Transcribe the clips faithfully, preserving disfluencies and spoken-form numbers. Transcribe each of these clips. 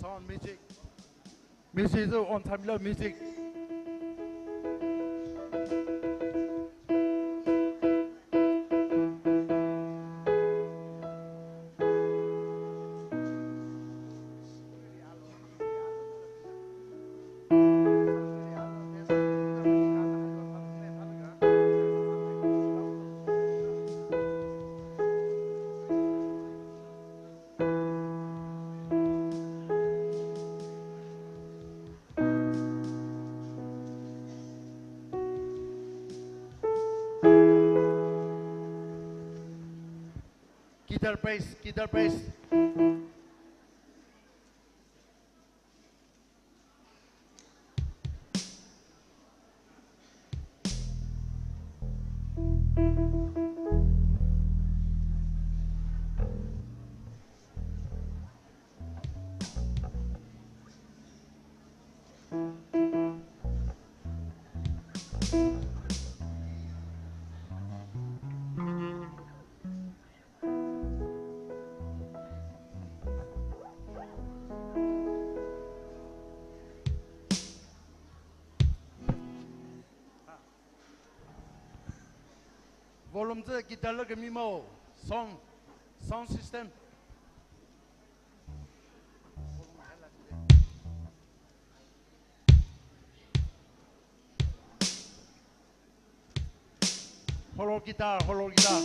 On music. Music on time lo music. Guitar bass, guitar bass. Volume chi guitar la kami mo, sound, sound system. Hollow guitar, hollow guitar.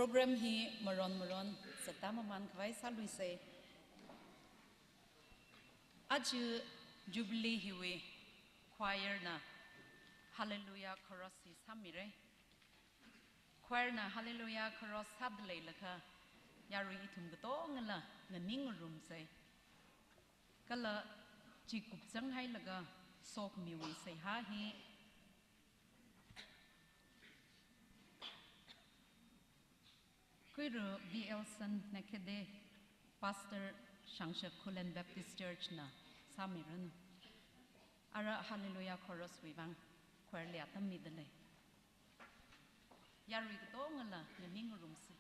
Program hi maron maron zatda maman khavai sāluisei. Aja Jubilee hiwui choir na Hallelujah Chorus hi sāmira. Choir na Hallelujah Chorus sāda leilakha yarui ithum katongala nganing ngarumsei. Kala chi kupzang hailaga sokhamiwui seihā hi Kuiru B L San Nakede, Pastor Shangshak Khullen Baptist Church na sāmiranu. Ara Hallelujah Chorus wui vang choir li atam mida lei. Yarui katongala nganing ngarumsei.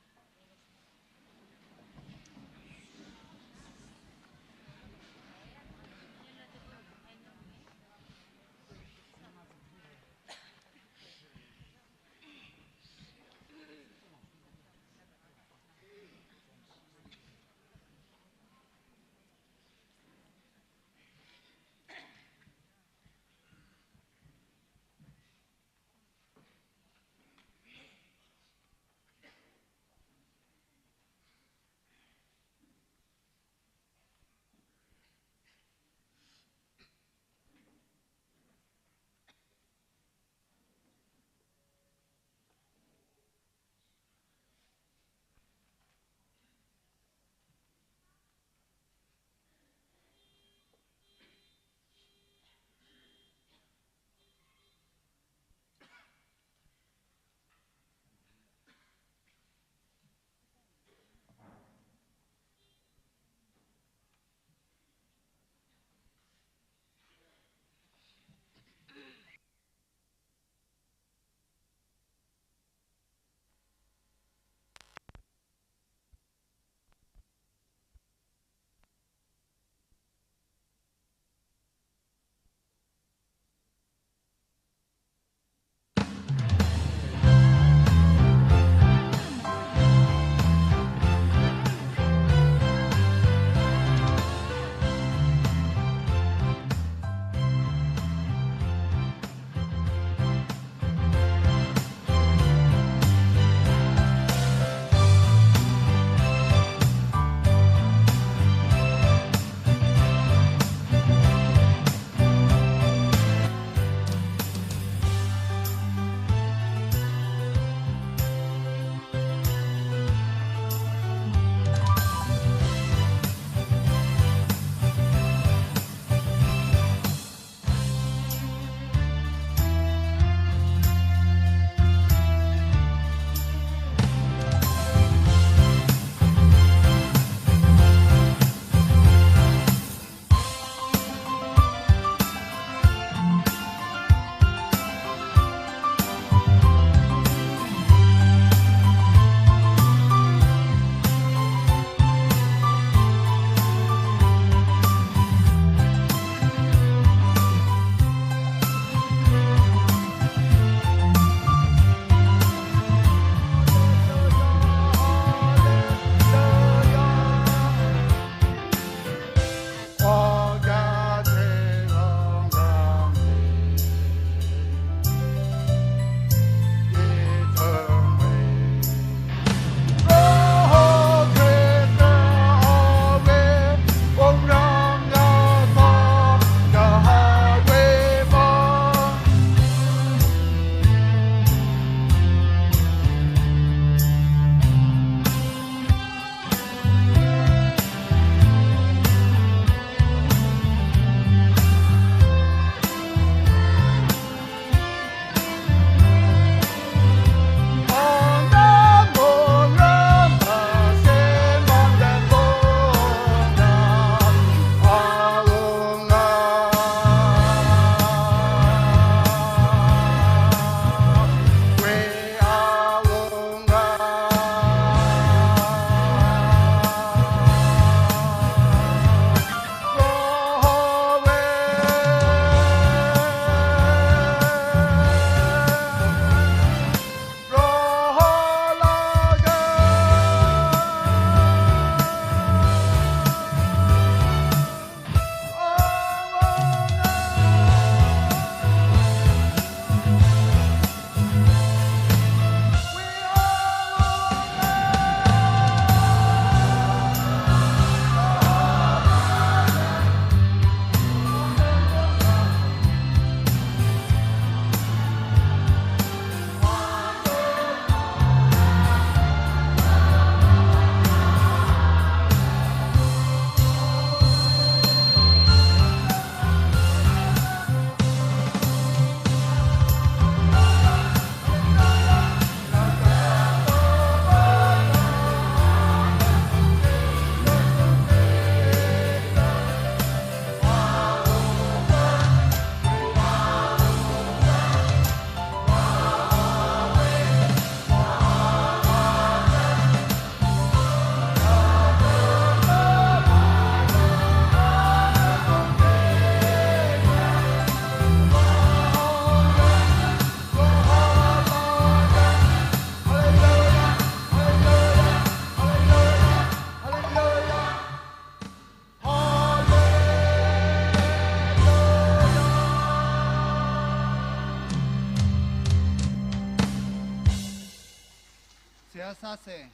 Sāse.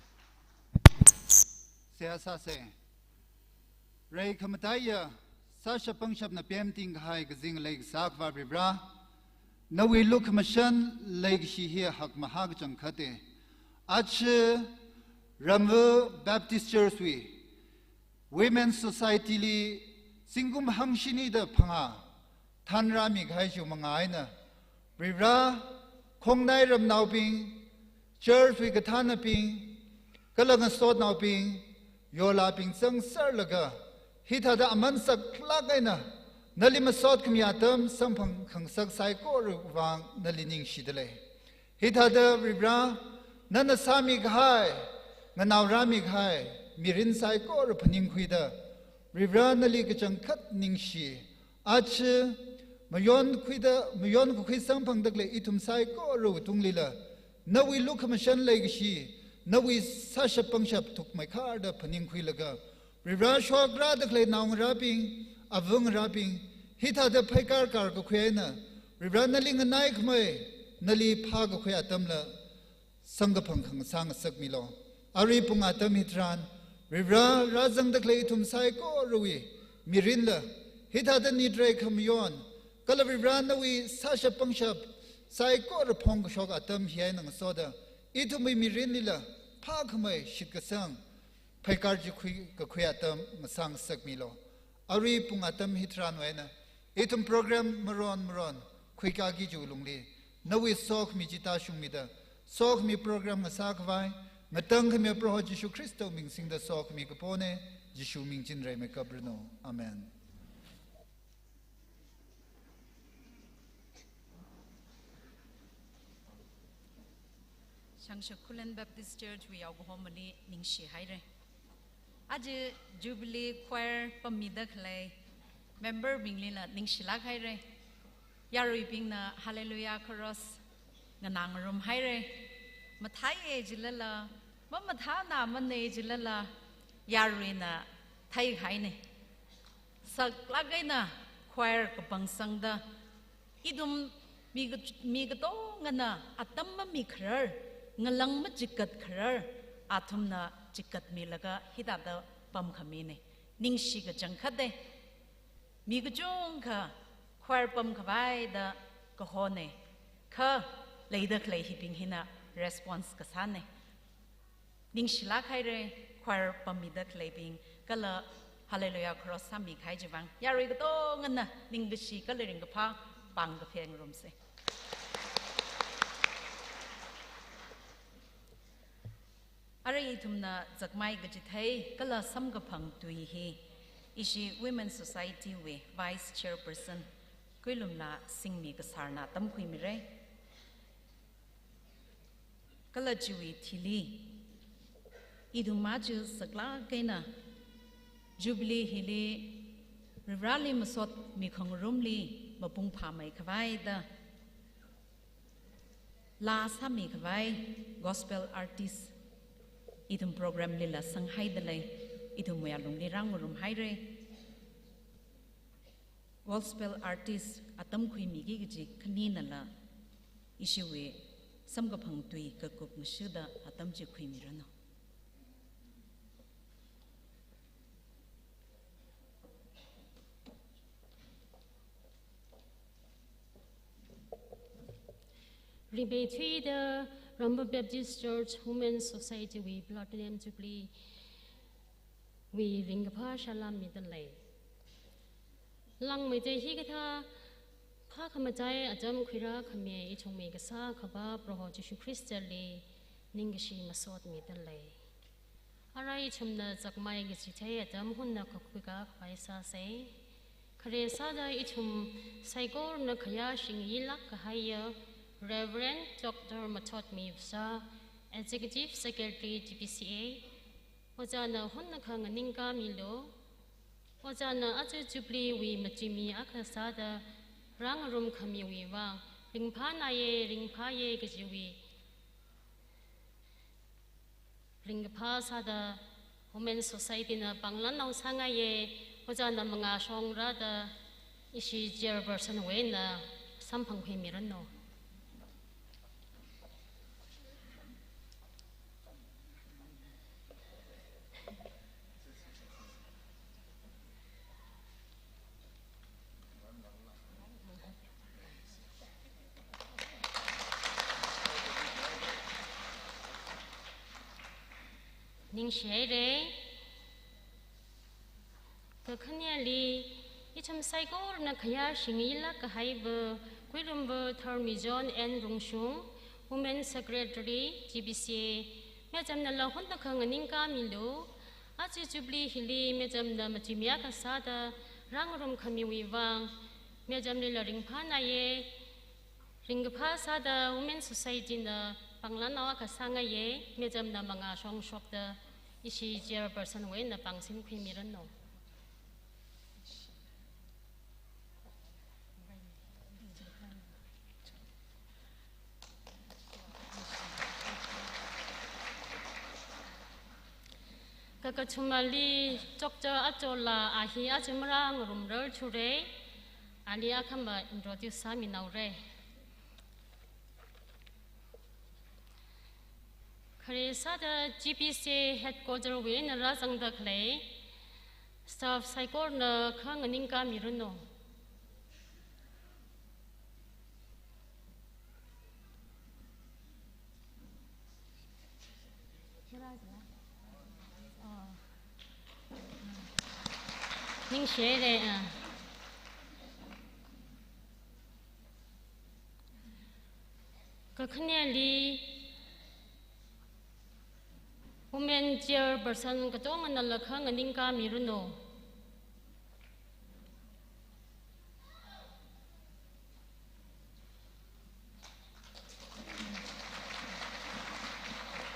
Seihā sāse. Rai khamataiya, sāshap pangshapna pemting kahai kazing lei kasā Akhava Varivara, nawui lukhamashan leikashi hi hakmahā kachangkhate. Aja Ramva Baptist Church wui Women's Society li zingkum hangshini da phangā thanrāmi kahai chiwui mangā eina, Varivara, khongnai ramnaobing, church wui kathānabing, kala ngasotnaobing, yorlābing zangserlaga, hithāda aman saklāk eina nali masot khami atam samphang khangasak saikorawui vang nali ningshida lei. Hithāda Varivara, nana sāmi kahai, nganaorāmi kahai mirin saikora phaningkhuida, Varivara nali kachangkhat ningshi. Aja mayonkhuida, mayonkakhui samphangda khalei ithum saikorawui tunglila, nawui lukhamashan leikashi, nawui sāshap pangshap thukmeikharda phaningkhuilaga, Varivara shokrāda khalei naongarābing, avangarābing, hithāda pheikar karkakhui eina, Varivara nali nganaikhamei, nali phākakhui atamla, samkaphang khangasā ngasakmilu. Arui pung atam hitharan, Varivara rāzangda khalei ithum saikorawui mirinla, hithāda nitrai khamayon, kala Varivara nawui sāshap pangshap saikora phongkashok atam hi eina ngasoda, ithumwui mirinlila phākhamei shitkasang pheikar chi khui, kakhui atam ngasā ngasakmilu. Arui pung atam hitharanwui eina, ithum program maron maron khuikaki chiwui lungli, nawui sokhami chi tāshungmida, sokhami program ngasākhavai, ngatangkhami Proho Jishu Khristawui ming singda sokhami kapone. Jishu ming chinreimei kapranu. Amen. Shangshak Khullen Baptist Church wui yaokahomali ningshi haira. Aja Jubilee Choir pammida khalei member binglila ningshilāk haira. Yaruibingna Hallelujah Chorus nganāngarum haira. Mathāiya jilala, mamathānamana jilala, yaruina theihaina. Saklāk eina choir kapangsangda, ithum mi ka-, mi katongana atam mamikharar, ngalang machigatkharar, athumna chigatmilaga hithāda pamkhamina. Ningshi kachangkhate. Mi kachungkha choir pamkhavai da kahona. Kha leida khalei hibing hina response kasāna. Ningshilāk haira, choir pammida khaleibing, kala Hallelujah Chorus sāmi kahai chiwui vang, yarui katongana ningkashi kala ringkaphā pāng kaphengrumsa. Arui ithumna zakmai kachithei kala samkaphang tui hi, ishi Women Society wui Vice Chairperson Kuilumla Singmi kasarna tamkhuimira. Kala chiwui thili, ithum aja saklāk eina Jubilee hili Varivarali masot mikhangarumli mapung phāmeikhavai da, laa sāmikhavai gospel artist ithum program lila sanghaida lei, ithumwui alungli rāngarum haira. Gospel artist atam khuimiki kaji khaninala ishiwui samkaphang tui kakup ngashuda atam chi khuimiranu. Rimeithuida Ramva Baptist Church Women Society wui Platinum Jubilee wui ringkaphā salām mida lei. Langmeida hikathā phākhamachai atam khuirākhami ithumwui Kasā Akhava Proho Jishu Khristali ningkashi masot mida lei. Arui ithumna zakmai kachithei atam hunna kakhuikakhavai sāsa. Khare sāda ithum saikorana khayā shingilāk kahaiya Reverend Doctor Mathotmi Vasa, Executive Secretary T B C A, ojāna hunnakha nganingkāmilu. Ojāna aja Jubilee wui machimi akha sāda rāngarumkhamiwui vang ringphānāya, ringphāya kajiwui ringkaphā sāda Women Society na panglānao sāngaiya, ojāna mangā shong rāda ishi chairperson wui eina samphang khuimiranu. Ningshi haira. Kakhaneli, ithum saikorana khayāshingilāk kahaiva, Kuirumva Tharmijon N Rungshung, Women Secretary, G B C A, Madamnala hunakha nganingkāmilu. Aja Jubilee hili Madamna machimya kasāda rāngarum khamiwui vang Madamlila ringphānāya. Ringkaphā sāda Women Society na panglānao akha sāngaiya. Madamna mangā shongshokda ishi chairperson wui eina pāngsim khuimiranu. Kakathumali Doctor Achola, a hi aja marāngarumrar thura. Ali akhama introduce sāminaora. Khare sāda G B C A headquarter wui eina rāzangda khalei staff saikorana kha nganingkāmiranu. Ningshi haira, ah. Kakhaneli Women Chairperson katonganala kha nganingkāmiranu.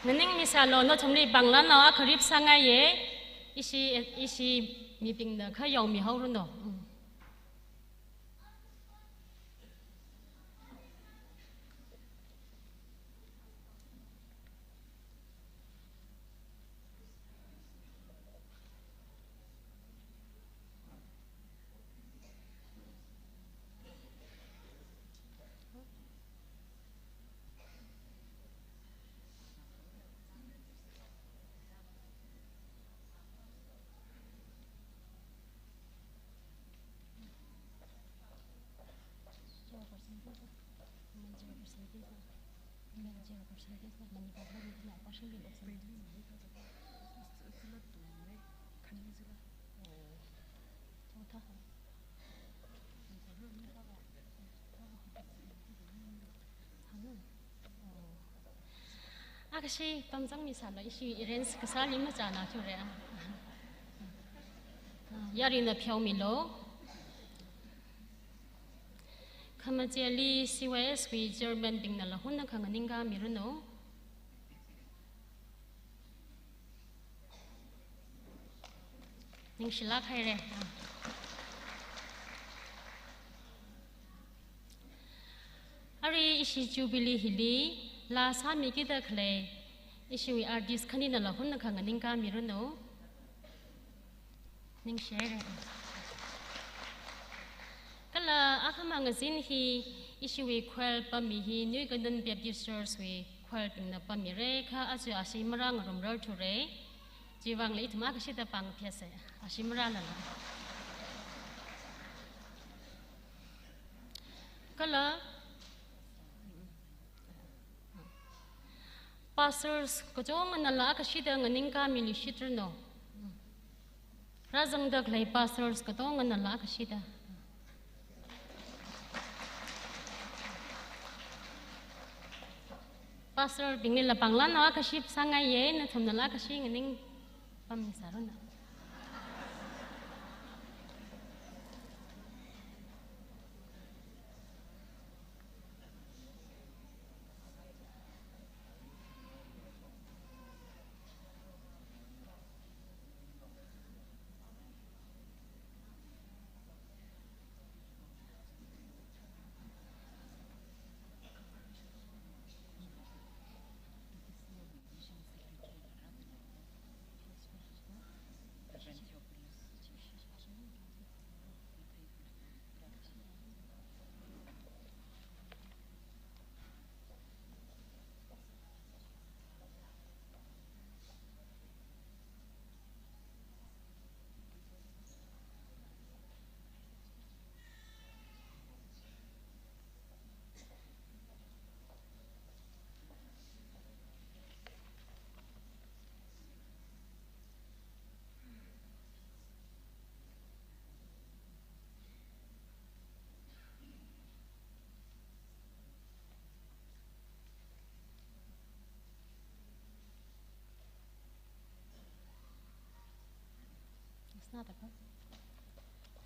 Nganingmisālu, nathumli panglānao akha rip sāngaiya, ishi, ishi mibingna kha yaomihaoranu. Mm. Akhashi pamzangmisālu, ishi arrange kasāli machāna thura. Yarina pheomilu. Khamachili C Y S wui chairman bingnala hunakha nganingkāmiranu. Ningshilāk haira. Arui ishi Jubilee hili laa sāmikida khalei ishiwui artist khaninala hunakha nganingkāmiranu. Ningshi haira. Kala akhama ngazin hi ishiwui choir pammi hi New Canaan Baptist Church wui choir bingna pammira, kha aja ashi marāngarumrar thura. Chiwuivangla ithum akhashida pāngphasa, ashi marālala. Kala pastors katonganala akhashida nganingkāmilu shitranu. Rāzangda khalei pastors katonganala akhashida. Pastor bingnila panglānao akhashi sāngaiya, nathumnala akhashi nganingpammisāranu.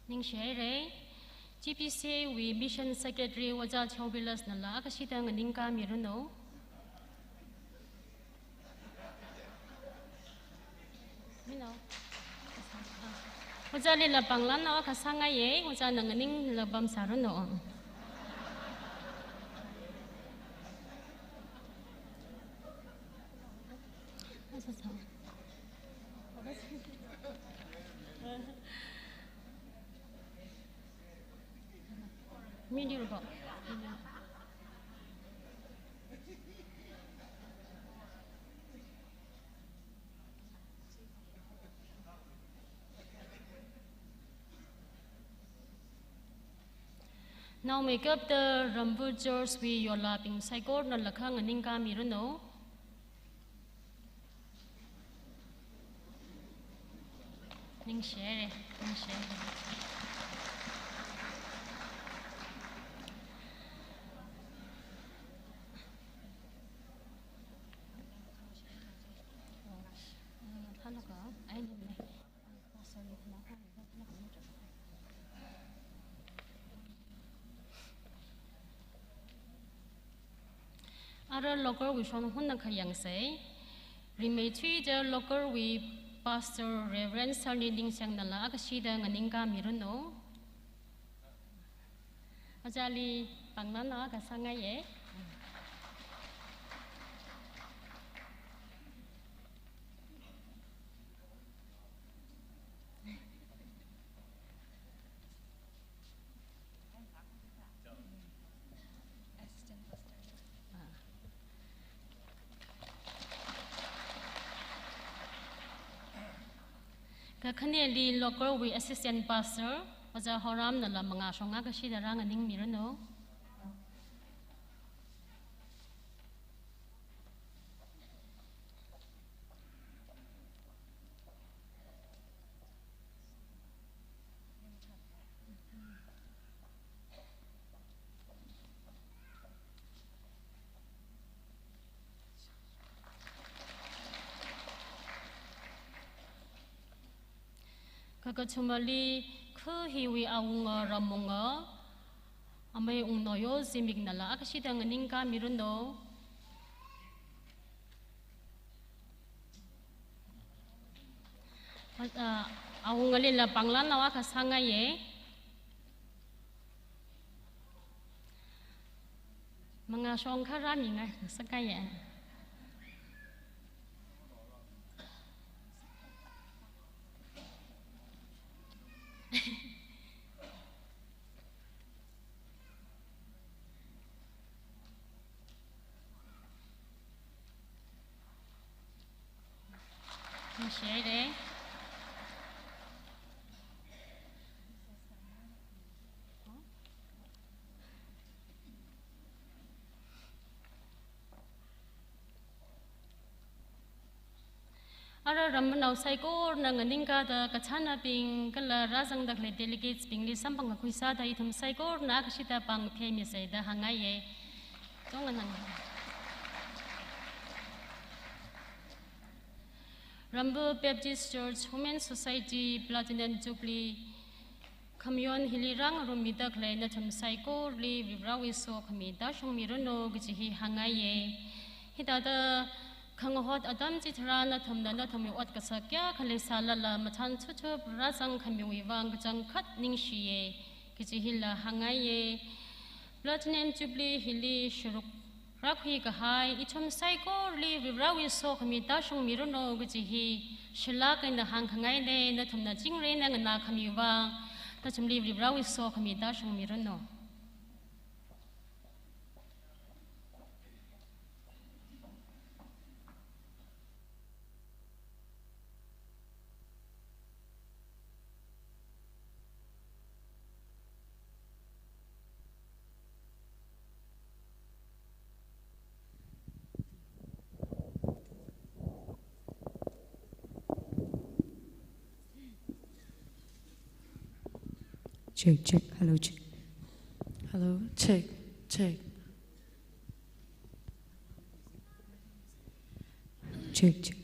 Ningshihaira. G P C A wui Mission Secretary Ojā Theophilus nala akashida nganingkāmiranu. Mino. Ojālila pānglanao akha sāngaiya, ojāna nganingla pamsāranu. Middle ko. Naomeikapta Rambu Church wui yolabing saikorana lakha nganingkāmiranu. Ningshihaira, ningshihaira. Ara local wui shong hunna khayangsei. Rimeithuida local wui Pastor Reverend Sarni Ningshang nala akashida nganingkāmiranu. Ojāli pānglanao akha sāngaiya. Kakhaneli local wui Assistant Pastor, Ojā Horam nala mangāshong akashida rānganingmiranu. Kakathumali khu hiwui awunga Ramwunga, amei Wungnoyo Zimik nala akashida nganingkāmiranu. Ah, awungalila pānglanao akha sāngaiya. Mangāshong kha rāmingai, sākaiya. Ningshihaira. Ara ramnao saikorana nganingkāda kachānabing kala rāzangda khalei delegates bingli samphang kakhui sāda ithum saikorana akashida pāngphaimisei da hāngngaiya. Tonganang. Rambu Baptist Church Women Society Platinum Jubilee khamayon hili rāngarummida khalei nathum saikorali Varivarāwui sokhami tāshungmiranu kaji hi hāngngaiya. Hithāda khangahot atam chitharan nathumna nathumwui ot kasak kayākha leisālala mathān chuthup rāzangkhamiwui vang kachangkhat ningshiya kaji hila hāngngaiya. Platinum Jubilee hili sharuk rākhui kahai ithum saikorali Varivarāwui sokhami tāshungmiranu kaji hi shilāk eina hāngkhangaina, nathumna chingri eina nganākhami vang nathumli Varivarāwui sokhami tāshungmiranu. Check, check. Hello, check. Hello, check, check. Check, check.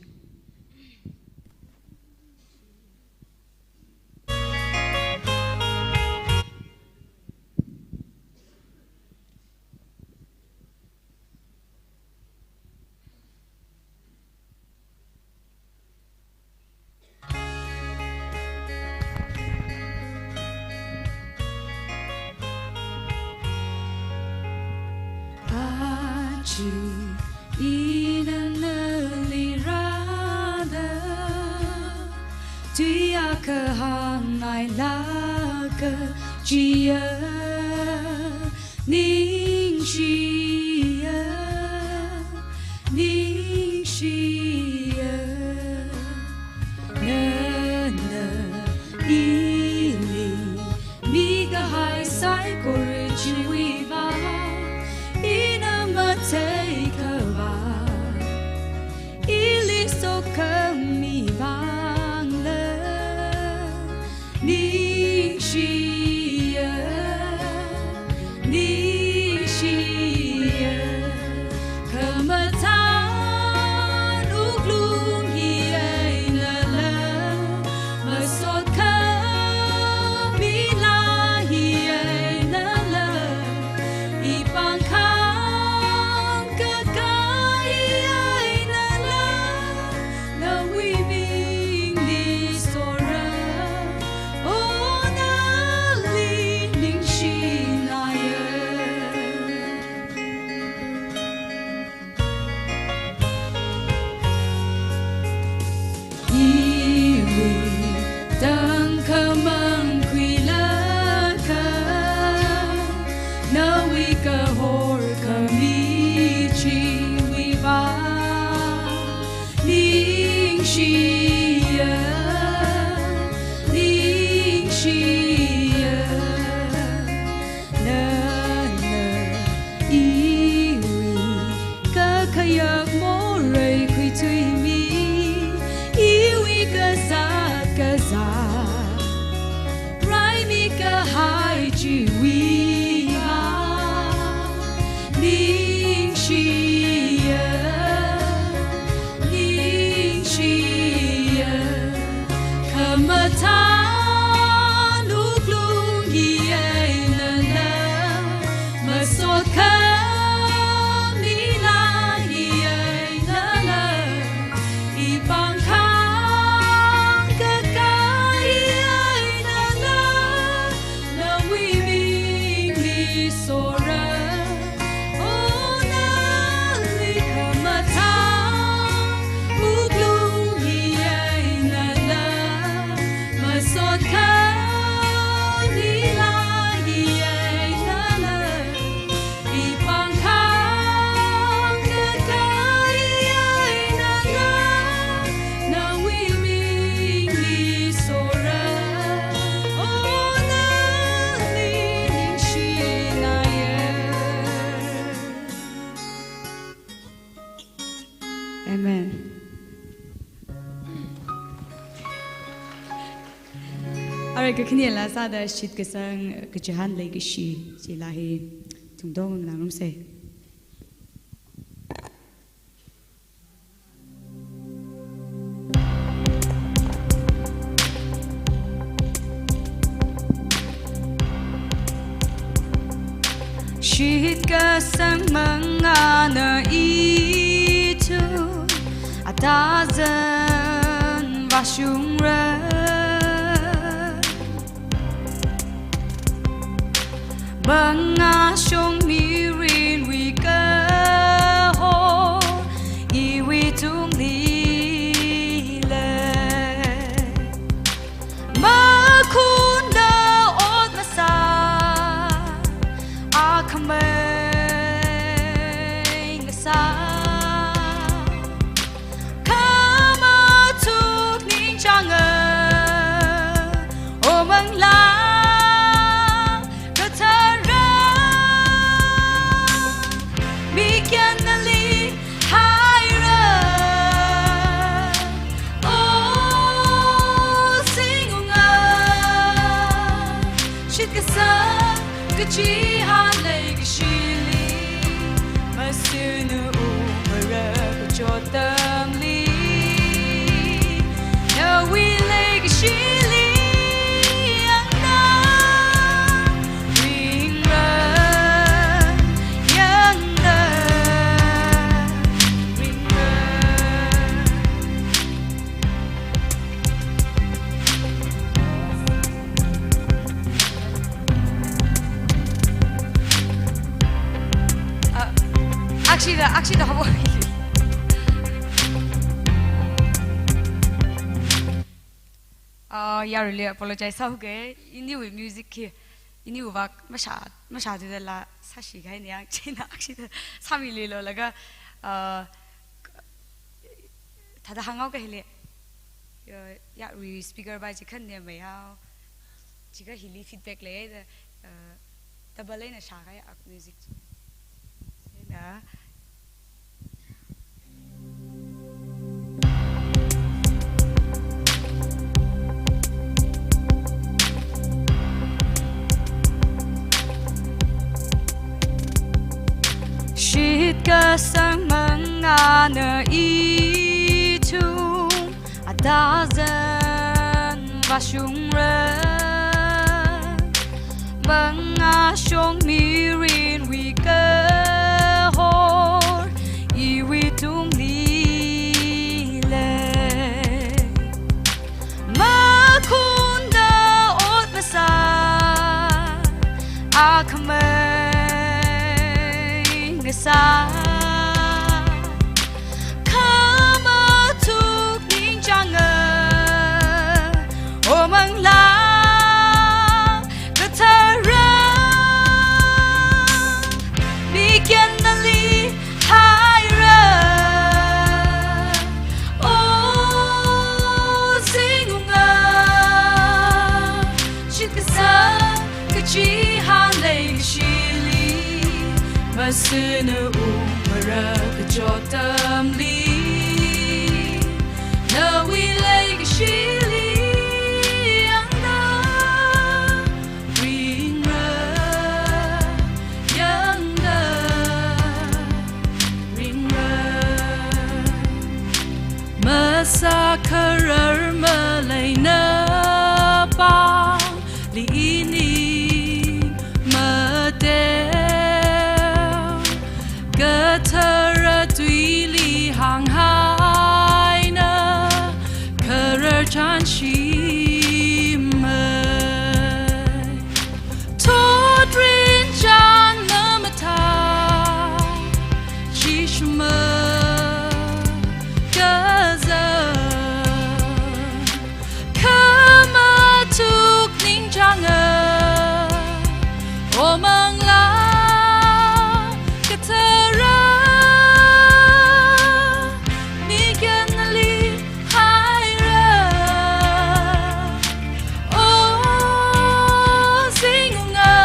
chi ina nali rāda, tui akha hāngngailāka chiya, ningshiya, ningshiya. Nana ili mikahai saikora chiwui vang ina matheikhavai, ili sokhami vangla ningshiya, ningshiya. Khamathān wuklung hi einala, masot khami laa hi einala, ipāng khāngkakai einala, nawui mingli sora, O nali ningshinaya. Iwui tangkhamang khuilaga, nawui kahor khami chiwui vang ningshiya, ningshiya. Nana iwui kakhayak morei khuithuimi, iwui kazāt kazā raimi kahai chiwui vang ningshiya, ningshiya. Khamathān wuklung hi einala, masot khami laa hi einala, ipāng khāngkakai einala, nawui mingli sora, O nali. Khamathān wuklung hi einala, masot khami laa hi einala, ipāng khāngkakai einala, nawui mingli sora, O nali ningshinaya. Amen. Arui kakhanela sāda shitkasang kachihān leikashi chila hi tungtong nganāngarumsa. Shitkasang mangāna ithum atazan vāshungra. Mangāshong mirinwui kahor iwui tungli lei. Makhunda ot masā, akhamei ngasā, khamathuk ningchānga, O Manglā Kathara. Mikyan nali haira, O singunga, shitkasang kachihān leikashili, masunu umara kachot atamli, nawui leikashili yangda ringra, yangda ringra. Akshida, akshida habo. Ah, yaruili apologize sāuge. Iniwui music hi, iniwui vak masha, masha tuda la sāshi kahaina yang, chieina akshida sāmiluilo laga, ah, thāda hānghaoga hili. Ya, yarui speaker bai chi khanne mayao. Chika hili feedback leida, ah, double eina shākahai ak music chi. Chieina. Shitkasang mangāna ithum atazan vāshungra, mangāshong mirinwui kahor iwui tungli lei. Makhunda ot masā, akhamei ngasā, khamathuk ningchānga, O Manglā Kathara, mikyan nali haira, O Zingunga, shitkasang kachihān leikashili, masāna ungmara kachot atamli, nawui leikashili yangda ringra, yangda ringra. Masākharar maleina pāngli ining mateo, kathara tuili hānghaina kharar chānshimei. Thot rin chān mamathā, chi shima kazā, khamathuk ningchānga, O Manglā Kathara, mikyan nali haira, O Zingunga,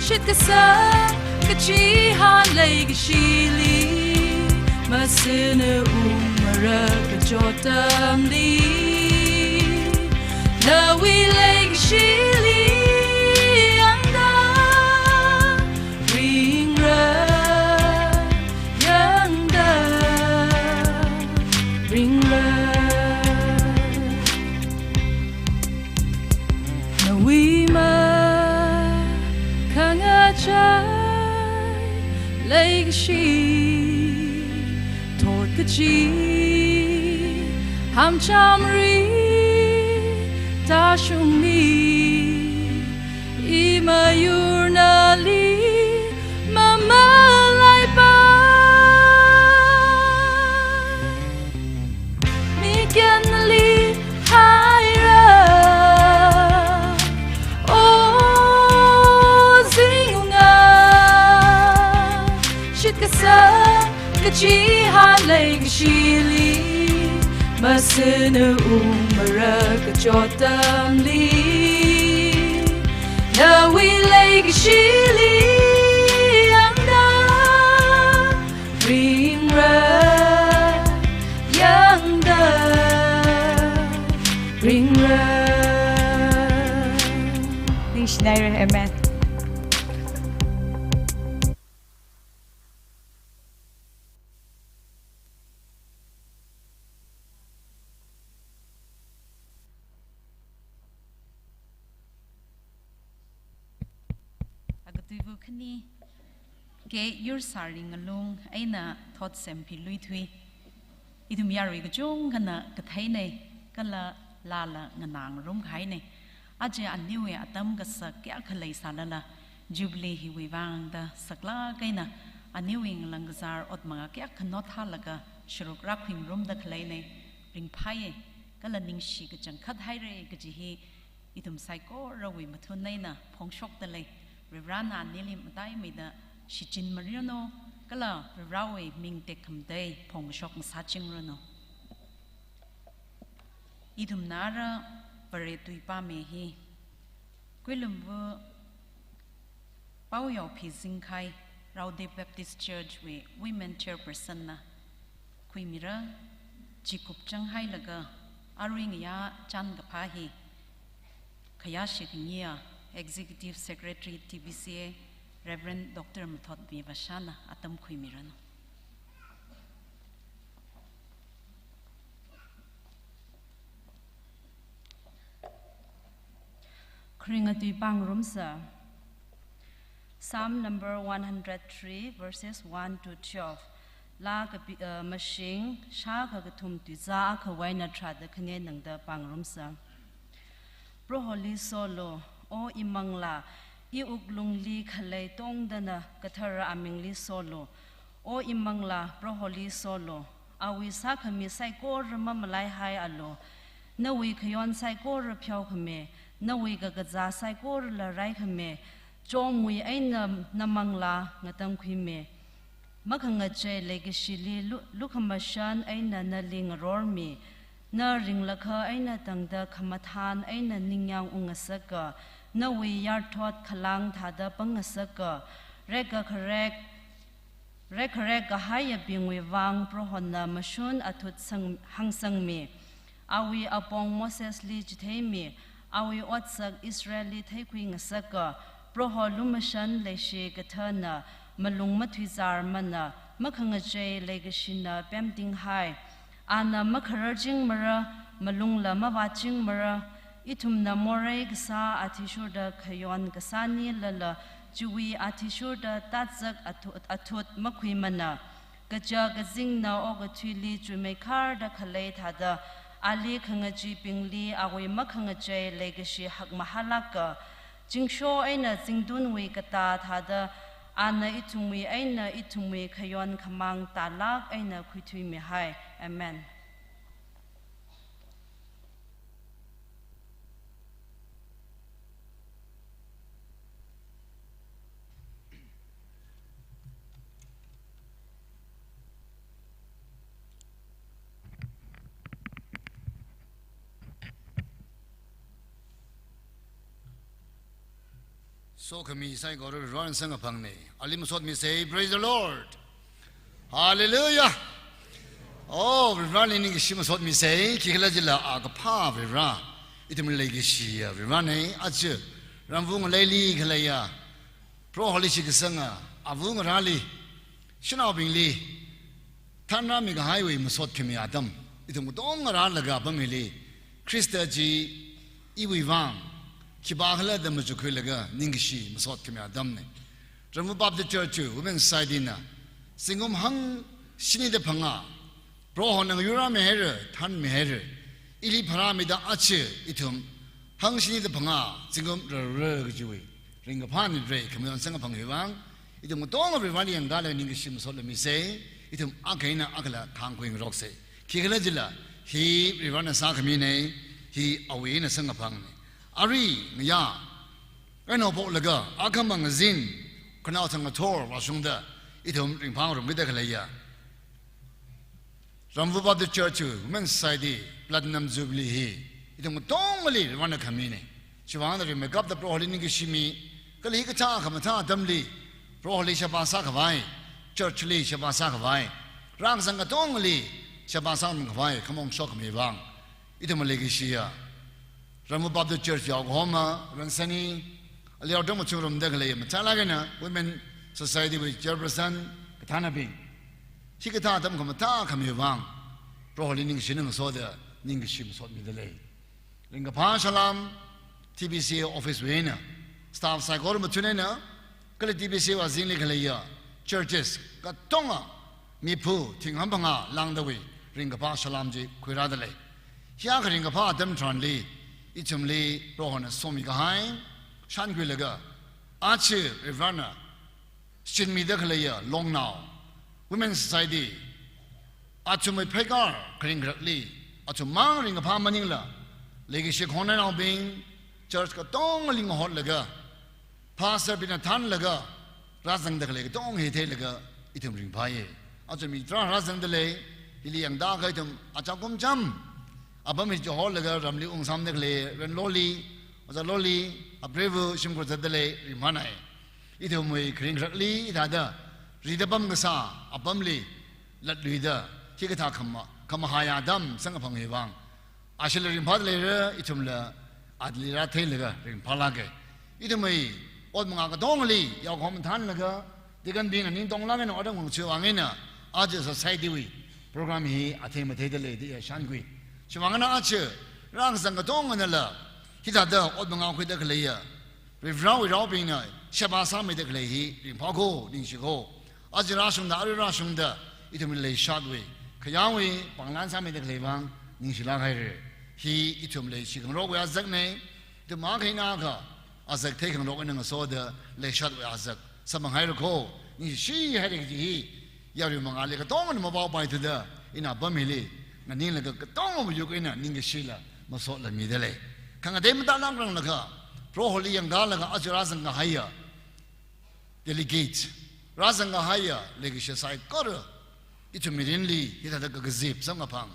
shitkasang kachihān leikashili, masāna ungmara kachot atamli, nawui leikashili yangda ringra, yangda ringra. Nawui makhangachei leikashi thot kachi, hamchamri tāshungmi, i mayur nali mamalaipai. Mikyan nali haira, O Zingunga, shitkasang kachihān leikashili, masāna ungmara kachot atamli, nawui leikashili yangda ringra, yangda ringra. Ningshinaira, amen. Akatuiva khani, K. Yursari Ngalung eina Thotsempi Luithui. Ithum yarui kachungkhana katheinei, kala lala nganāngarum kahainei. Aja aniwui atam kasak kayākha leisālala, Jubilee hiwui vangda saklāk eina aniwui ngalāng kazār ot mangā kayākha nothālaga sharuk rākhuingarumda khaleina, ringphāya, kala ningshi kachangkhat haira kaji hi ithum saikorawui mathun eina phongshokda lei. Varivarana anili mataimeida shichin maranu, kala Varivarawui ming tekhamatei phongshok ngasāchingranu. Ithumna ara Vare tui pāmi hi, Kuilumva Paoyaophi Zingkhai, Raode Baptist Church wui Women Chairperson na khuimira, chikup changhailaga arui ngayā chānkaphā hi khayāshi khangayi Executive Secretary T B C A, Reverend Doctor Mathotmi Vashana atam khuimiranu. Kharinga tui pāngarumsa. Psalm number one hundred three, verses one to twelve. Laa kapi, uh, mashing shākha kathum tuizā akhawui eina tharāda khangahān tangda pāngarumsa. Proholi solu, O imanglā, iwuklungli khalei tongda na kathara amingli solu. O imanglā, Proholi solu, awui sākhami saikora mamalaihalu. Nawui khayon saikora pheokhami, nawui kakazā saikorala raikhami, chomwui eina namanglā ngatangkhuimi. Makhangachei leikashili lu-, lukhamashan eina nali ngarormi. Na ringlakha eina tangda khamathān eina ningyāng ungngasaka, nawui yarthot khalāng thāda pangngasaka. Rekakharek, rekharek kahaiyabingwui vang Prohona mashun athut sang-, hāngsangmi. Awui apong Mosesli chitheimi, awui otsak Israelli theikhuingasaka. Proho lumashan leishi kathāna, malung mathuizārmana, makhangachei leikashina pemtinghai. Ana makhararchingmara, malungla mavāchingmara. Ithumna morei kasā athishurda khayon kasānilala, chiwui athishurda tatsak athu-, athut makhuimana. Kaja kazingna okathuili chuimeikharda khalei thāda, ali khangachibingli awui makhangachei leikashi hakmahālāka. Zingsho eina zingtunwui katā thāda, ana ithumwui eina ithumwui khayon khamāng tālāk eina khuithuimihai. Amen. Sokhami saikora Varivarana samkaphangna. Ali masotmisa. Praise the Lord. Hallelujah. Oh, Varivarali ningkashi masotmisa. Khikhalajila a kaphā Varivara, ithumli leikashiya Varivarana. Aja ramva ngaleili khaleiya, Proholi shitkasanga ava ngarāli, shanaobingli thanrāmi kahaiwui masot khami atam, ithum katonga rālaga apam hili, Khrista chi iwui vang khipākhala da machukkhuilaga ningkashi masot khami atamna. Ramva Baptist Church Women Society na zingkum hangshinida phangā Prohona ngayurrāmihaira, thanmihaira. Ili pharāmida aja ithum hangshinida phangā zingkum rāra kajiwui ringkaphā nira, khamayon samkaphang hiwui vang, ithum katonga Varivarali yangkālaga ningkashi masotmisa. Ithum akha eina akhala khāngkhuingaroksa. Khikhalajila, hi Varivarana sākhamina, hi awui eina samkaphangna. Arui ngayā eina phoklaga akhamang azin, khanaothang ngathor vāshungda ithum ringphāngarumkida khaleiya Ramva Baptist Church Women Society Platinum Jubilee hi ithum katongali Varivarana khamina. Chiwui vangda rimeikapta Proholi ningkashimi, kala hikathā khamathā atamli Proholi sheba sākhavai, church li sheba sākhavai, rākazang katongali sheba sākhavai khamong shokkhami vang, ithum leikashiya Ramva Baptist Church yaokahoma, Ransani, ali yaodang machungrumda khalei, mathālāk eina Women Society wui Chairperson kathānabing, hikathā atam khamathā khami vang Proholi ningkashi ngasoda ningkashi masotmida lei. Ringkaphā salam, T B C A office wui eina, staff saikora mathun eina, kala T B C A wui azingli khaleiya churches katonga, miphu thing hamphangā lāngdawui ringkaphā salam chi khuirāda lei. Hiyākha ringkaphā atam tharanli, ithumli Prohona somi kahai shānkhuilaga, Aja Reverend na shinmida khaleiya Longnao Women Society, athumwui pheikar kharing kharakli, athum mang ringkaphā maningla, leikashi khongnainaobing, church katongali ngahotlaga, pastor bingna thānlaga, rāzangda khalei katonga hi theilaga, ithum ringphāya. Aja mi tarā rāzangda lei, hili yangda kha ithum achakum cham apam hi chiholaga ramli ungsāmda khalei, Ren Loli, Oja Loli, apreiva shimkhur zatda lei, ringphānai. Ithumwui kharing kharakli, hithāda, rida pamkasā apamli latluida, hikathā khama, khamahaiya atam samkaphang hi vang, ashila ringphāda leira, ithumla athumli rātheilaga ringphālāka. Ithumwui ot manga katongali yaokhom thānlaga, deacon bingna ningtonglāk eina otram khangachee vang eina, aja society wui program hi athei matheida lei da ina shānkhui. Chivang eina aja rākazang katonganala, hithāda ot manga khuida khaleiya Reverend wui raobingna sheba sāmida khalei hi ringphākho, ningshikho. Aja rāshungda, arui rāshungda, ithumwui leishatwui, khayāwui pānglan sāmida khalei vang, ningshilāk haira. Hi ithum leishi khangarokwui azakna, ithum akha eina akha azak theikhangarok eina ngasoda, leishatwui azak samphang hairakho, ningshi haira kaji hi, yarui mangāli katongana mapao paithuda, ina apam hili nganinglaga katonga mayuk eina ningkashila masotla mida lei. Khangatei matālākrang laga, Proholi yangkalaga aja rāzang kahaiya delegate, rāzang kahaiya leikashi saikora, ithum mirinli hithāda kakazip samkaphang,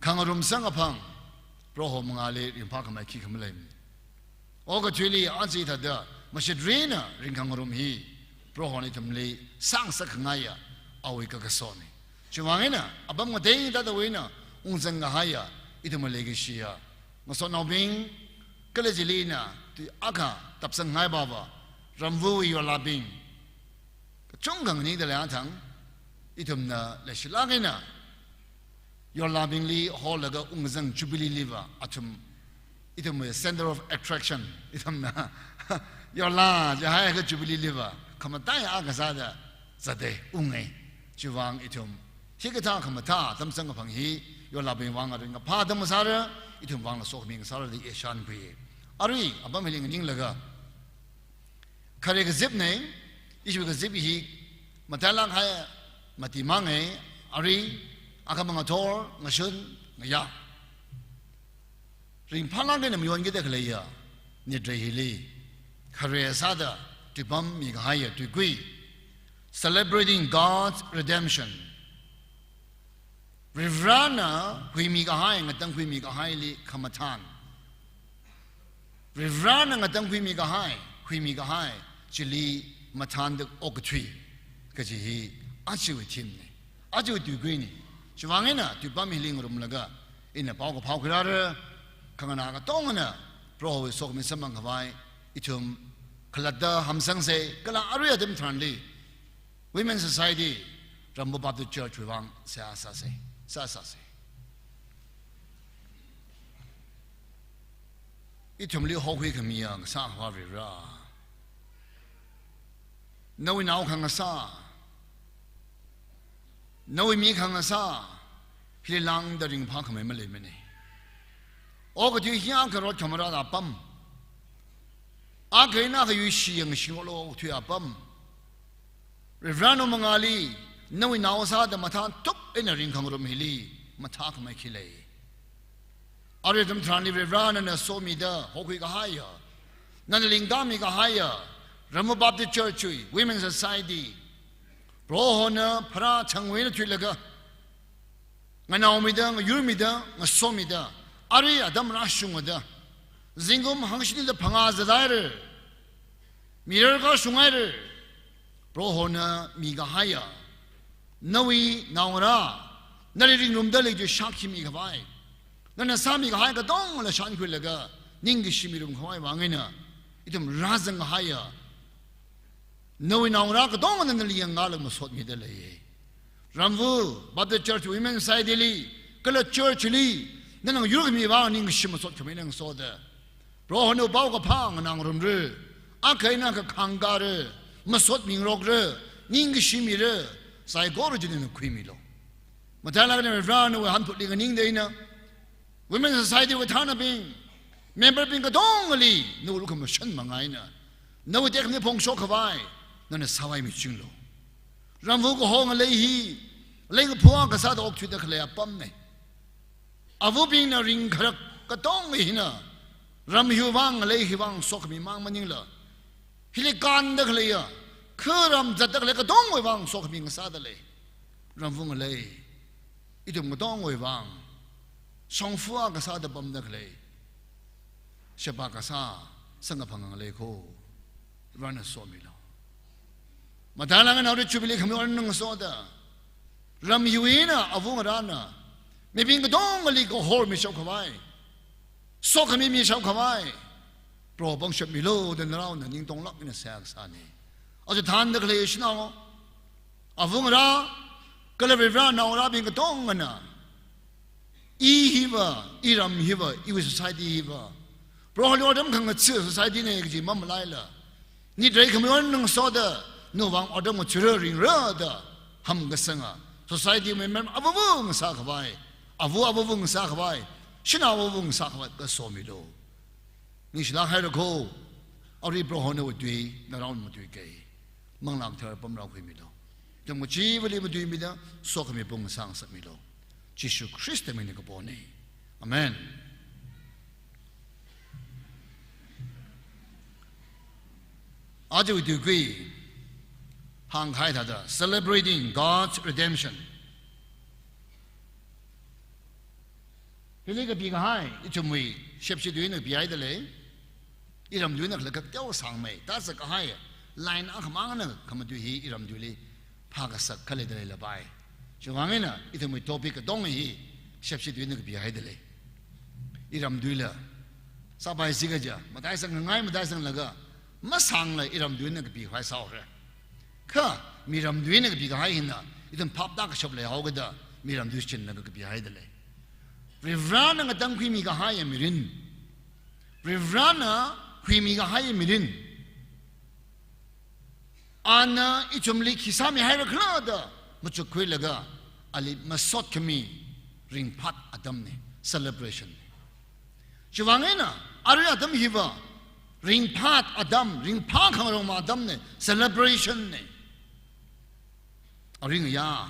khangarum samkaphang, Proho mangāli ringphākhamei khikha maleimana. Okathuili aja hithāda mashitrina ringkhangarum hi, Prohona ithumli sāngasakkhangaia awui kakasona. Chivang eina, apam ngatei thāda wui eina ungzang kahaiya, ithumwui leikashiya ngasotnaobing, kala chili ina tui akha tapsangngaiva va, Ramvawui yorlābing kachungkha nganingda lei athang, ithumna leishilāk eina yorlābingli holaga ungzang Jubilee li va, athum, ithumwui center of attraction, ithumna yorlā jihaiakha Jubilee li va khamataiya akha sāda zata unga. Chivang ithum hikathā khamathā atam samkaphang hi yorlābing vang ringkaphā atam sāra, ithum vangla sokhami sāra da ina shānkhui. Arui apam hili nganinglaga, khare kazipna, ishiwui kazip hi matailāk kahai mati manga, arui, akhamang ngathor, ngashun, ngayā, ringphālāk eina mayonkida khaleiya nitrei hili, khare sāda tuipammi kahaiya tuikui, celebrating God's redemption. Varivarana huimi kahai, ngatangkhuimi kahaili khamathān. Varivarana ngatangkhuimi kahai, huimi kahai, chili mathānda okathui kaji hi ajawui theme na, ajawui tuikuina. Chivang eina tuipam hili ngarumlaga, ina paokaphā khuirāra, khanganā katongana Prohowui sokhami samphang khavai, ithum khalatta hamsangsa, kala arui atam tharanli Women Society, Rambu Baptist Church wui vang seihā sāsa, seihā sāsa. Ithumli hokhui khamiya ngasā Avā Varivara, nawui nao khangasā, nawui mi khangasā, hili lāngda ringphākhamei maleimana. Okathui hi akha rot khamarāda apam, akha eina akha yuishi yangshinglo okathui apam, Varivarana mangāli, nawui nao sāda mathāntup eina ringkhangarum hili mathākhamei khi lei? Arui atam tharanli Varivarana nana somida hokhui kahaiya, nana lingtāmi kahaiya, Rambu Baptist Church wui Women Society, Prohona pharāchangwui eina thuilaga, nganaomida, ngayurmida, ngasomida, arui atam rāshungda, zingkum hangshini da phangā zathaira, mirar kashung haira, Prohona mikahaiya, nawui naongarā, nali ringrumda lei chi shākhimi khavai, nana sāmi kahai katongla shānkhuilaga, ningkashi mirum khavai vang eina, ithum rāzang kahaiya, nawui naongarā katongana nali yanglaga masotmida leiya. Rambu Baptist Church Women Society li, kala church li, nana yurkhami vang ningkashi masot khamei eina ngasoda, Prohona paokaphā nganāngarumra, akha eina akha khāngkāra, masotmingarokra, ningkashi mira, saikora chi nana khuimilu. Matailāk eina Varivarana nawui hanphutli nganingda ina, Women Society wui thānabing, member bing katongali nawui lukhamashan manga eina, Nawui tekhamatei phongshok khavai, nana sāvai michinglu. Ramva kaho ngalei hi, lengphua kasāda okthuida khalei apamna. Avabingna ringkharak katonga hina, ram hiwui vang, ngalei hiwui vang sokhami mang maningla, hili kānda khaleiya, kharam zatda khalei katongawui vang sokhami ngasāda lei. Ramva ngalei, ithum katongawui vang, shongfa kasāda pamda khalei, sheba kasā, samkaphang ngalei kho, Varena somilu. Matailāk eina Jubilee khami ot ngasoda, ram hiwui eina, ava ngarāna, mibing katongali kahor mishok khavai, sokhami mishok khavai, Proho pangshap milu da naraona ningtonglāk eina seihā kasāna. Aja thānda khalei shanao, ava ngarā, kala Varena naongarābing katongana, i hiva, iram hiva, iwui society hiva, Proholi otram khangatha society na kaji mamalaila, nitrei khami ot ngasoda, nawui vang otram ngathara ringra da hamkasanga, society member avāva ngasā khavai, ava avāva ngasā khavai, shanao avāva ngasā khavai kasomilu. Ningshilāk haira kho, arui Prohona nawui tui, naraona matui kei, Manglā Kathara pamrākhuimilu. Ithum kachivali matuimida, sokhami pung sāngasakmilu. Jishu Khrista mingli kapona. Amen. Ajawui tuikui hāngkahai thāda, Celebrating God's Redemption. Hili kapikahai, ithumwui shepshi tuina kapihaida lei. Iram tuina khalei kateokha sāngmei, tāzak kahai, line akhamangna khamatui hi iram tuili phākasak khalei dalei lapai. Chiwuivang eina, ithumwui topic katonga hi shepshi tuina kapihaida lei. Iram tuila sāpaisi kaja, mataisang ngai mataisanglaga, masāngla iram tuina kapikhavai sāhaora. Kha, miram tuina kapikahai hina, ithum phap tākashap leihaokida, miram tui chinlaga kapihaida lei. Varivarana ngatangkhuimi kahaiya mirin, Varivarana huimi kahaiya mirin, ana ithumli khi sāmihaira khala da machukkhuilaga, ali masot khami ringphāt atamna, celebration na. Chiwuivang eina, arui atam hiva, ringphāt atam, ringphā khangarong atamna, celebration na. Arui ngayā,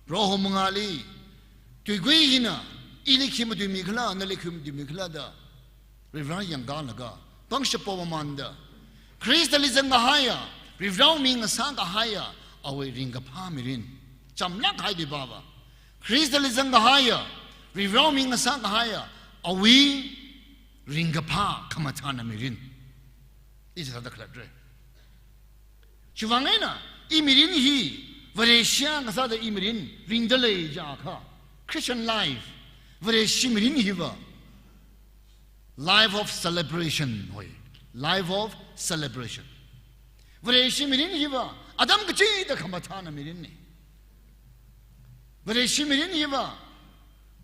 Proho mangāli, tuikui hina, ili khi matuimi khala, nali khi matuimi khala da, Varivara yangkalaga, pangshap pao mamānda, Khristali zangkahaiya, Varivarawui mi ngasākahaiya, awui ringkaphā mirin, chamlāk haidi baba. Khristali zangkahaiya, Varivarawui mi ngasākahaiya, awui ringkaphā khamathāna mirin. I sāda khalatre. Chiwuivang eina, i mirin hi, Vareshi akha sāda i mirin, ringda lei jiakha, Christian life, Vareshi mirin hiva, life of celebration hoi, life of celebration. Vareshi mirin hiva, atam kachida khamathāna mirinna. Vareshi mirin hiva,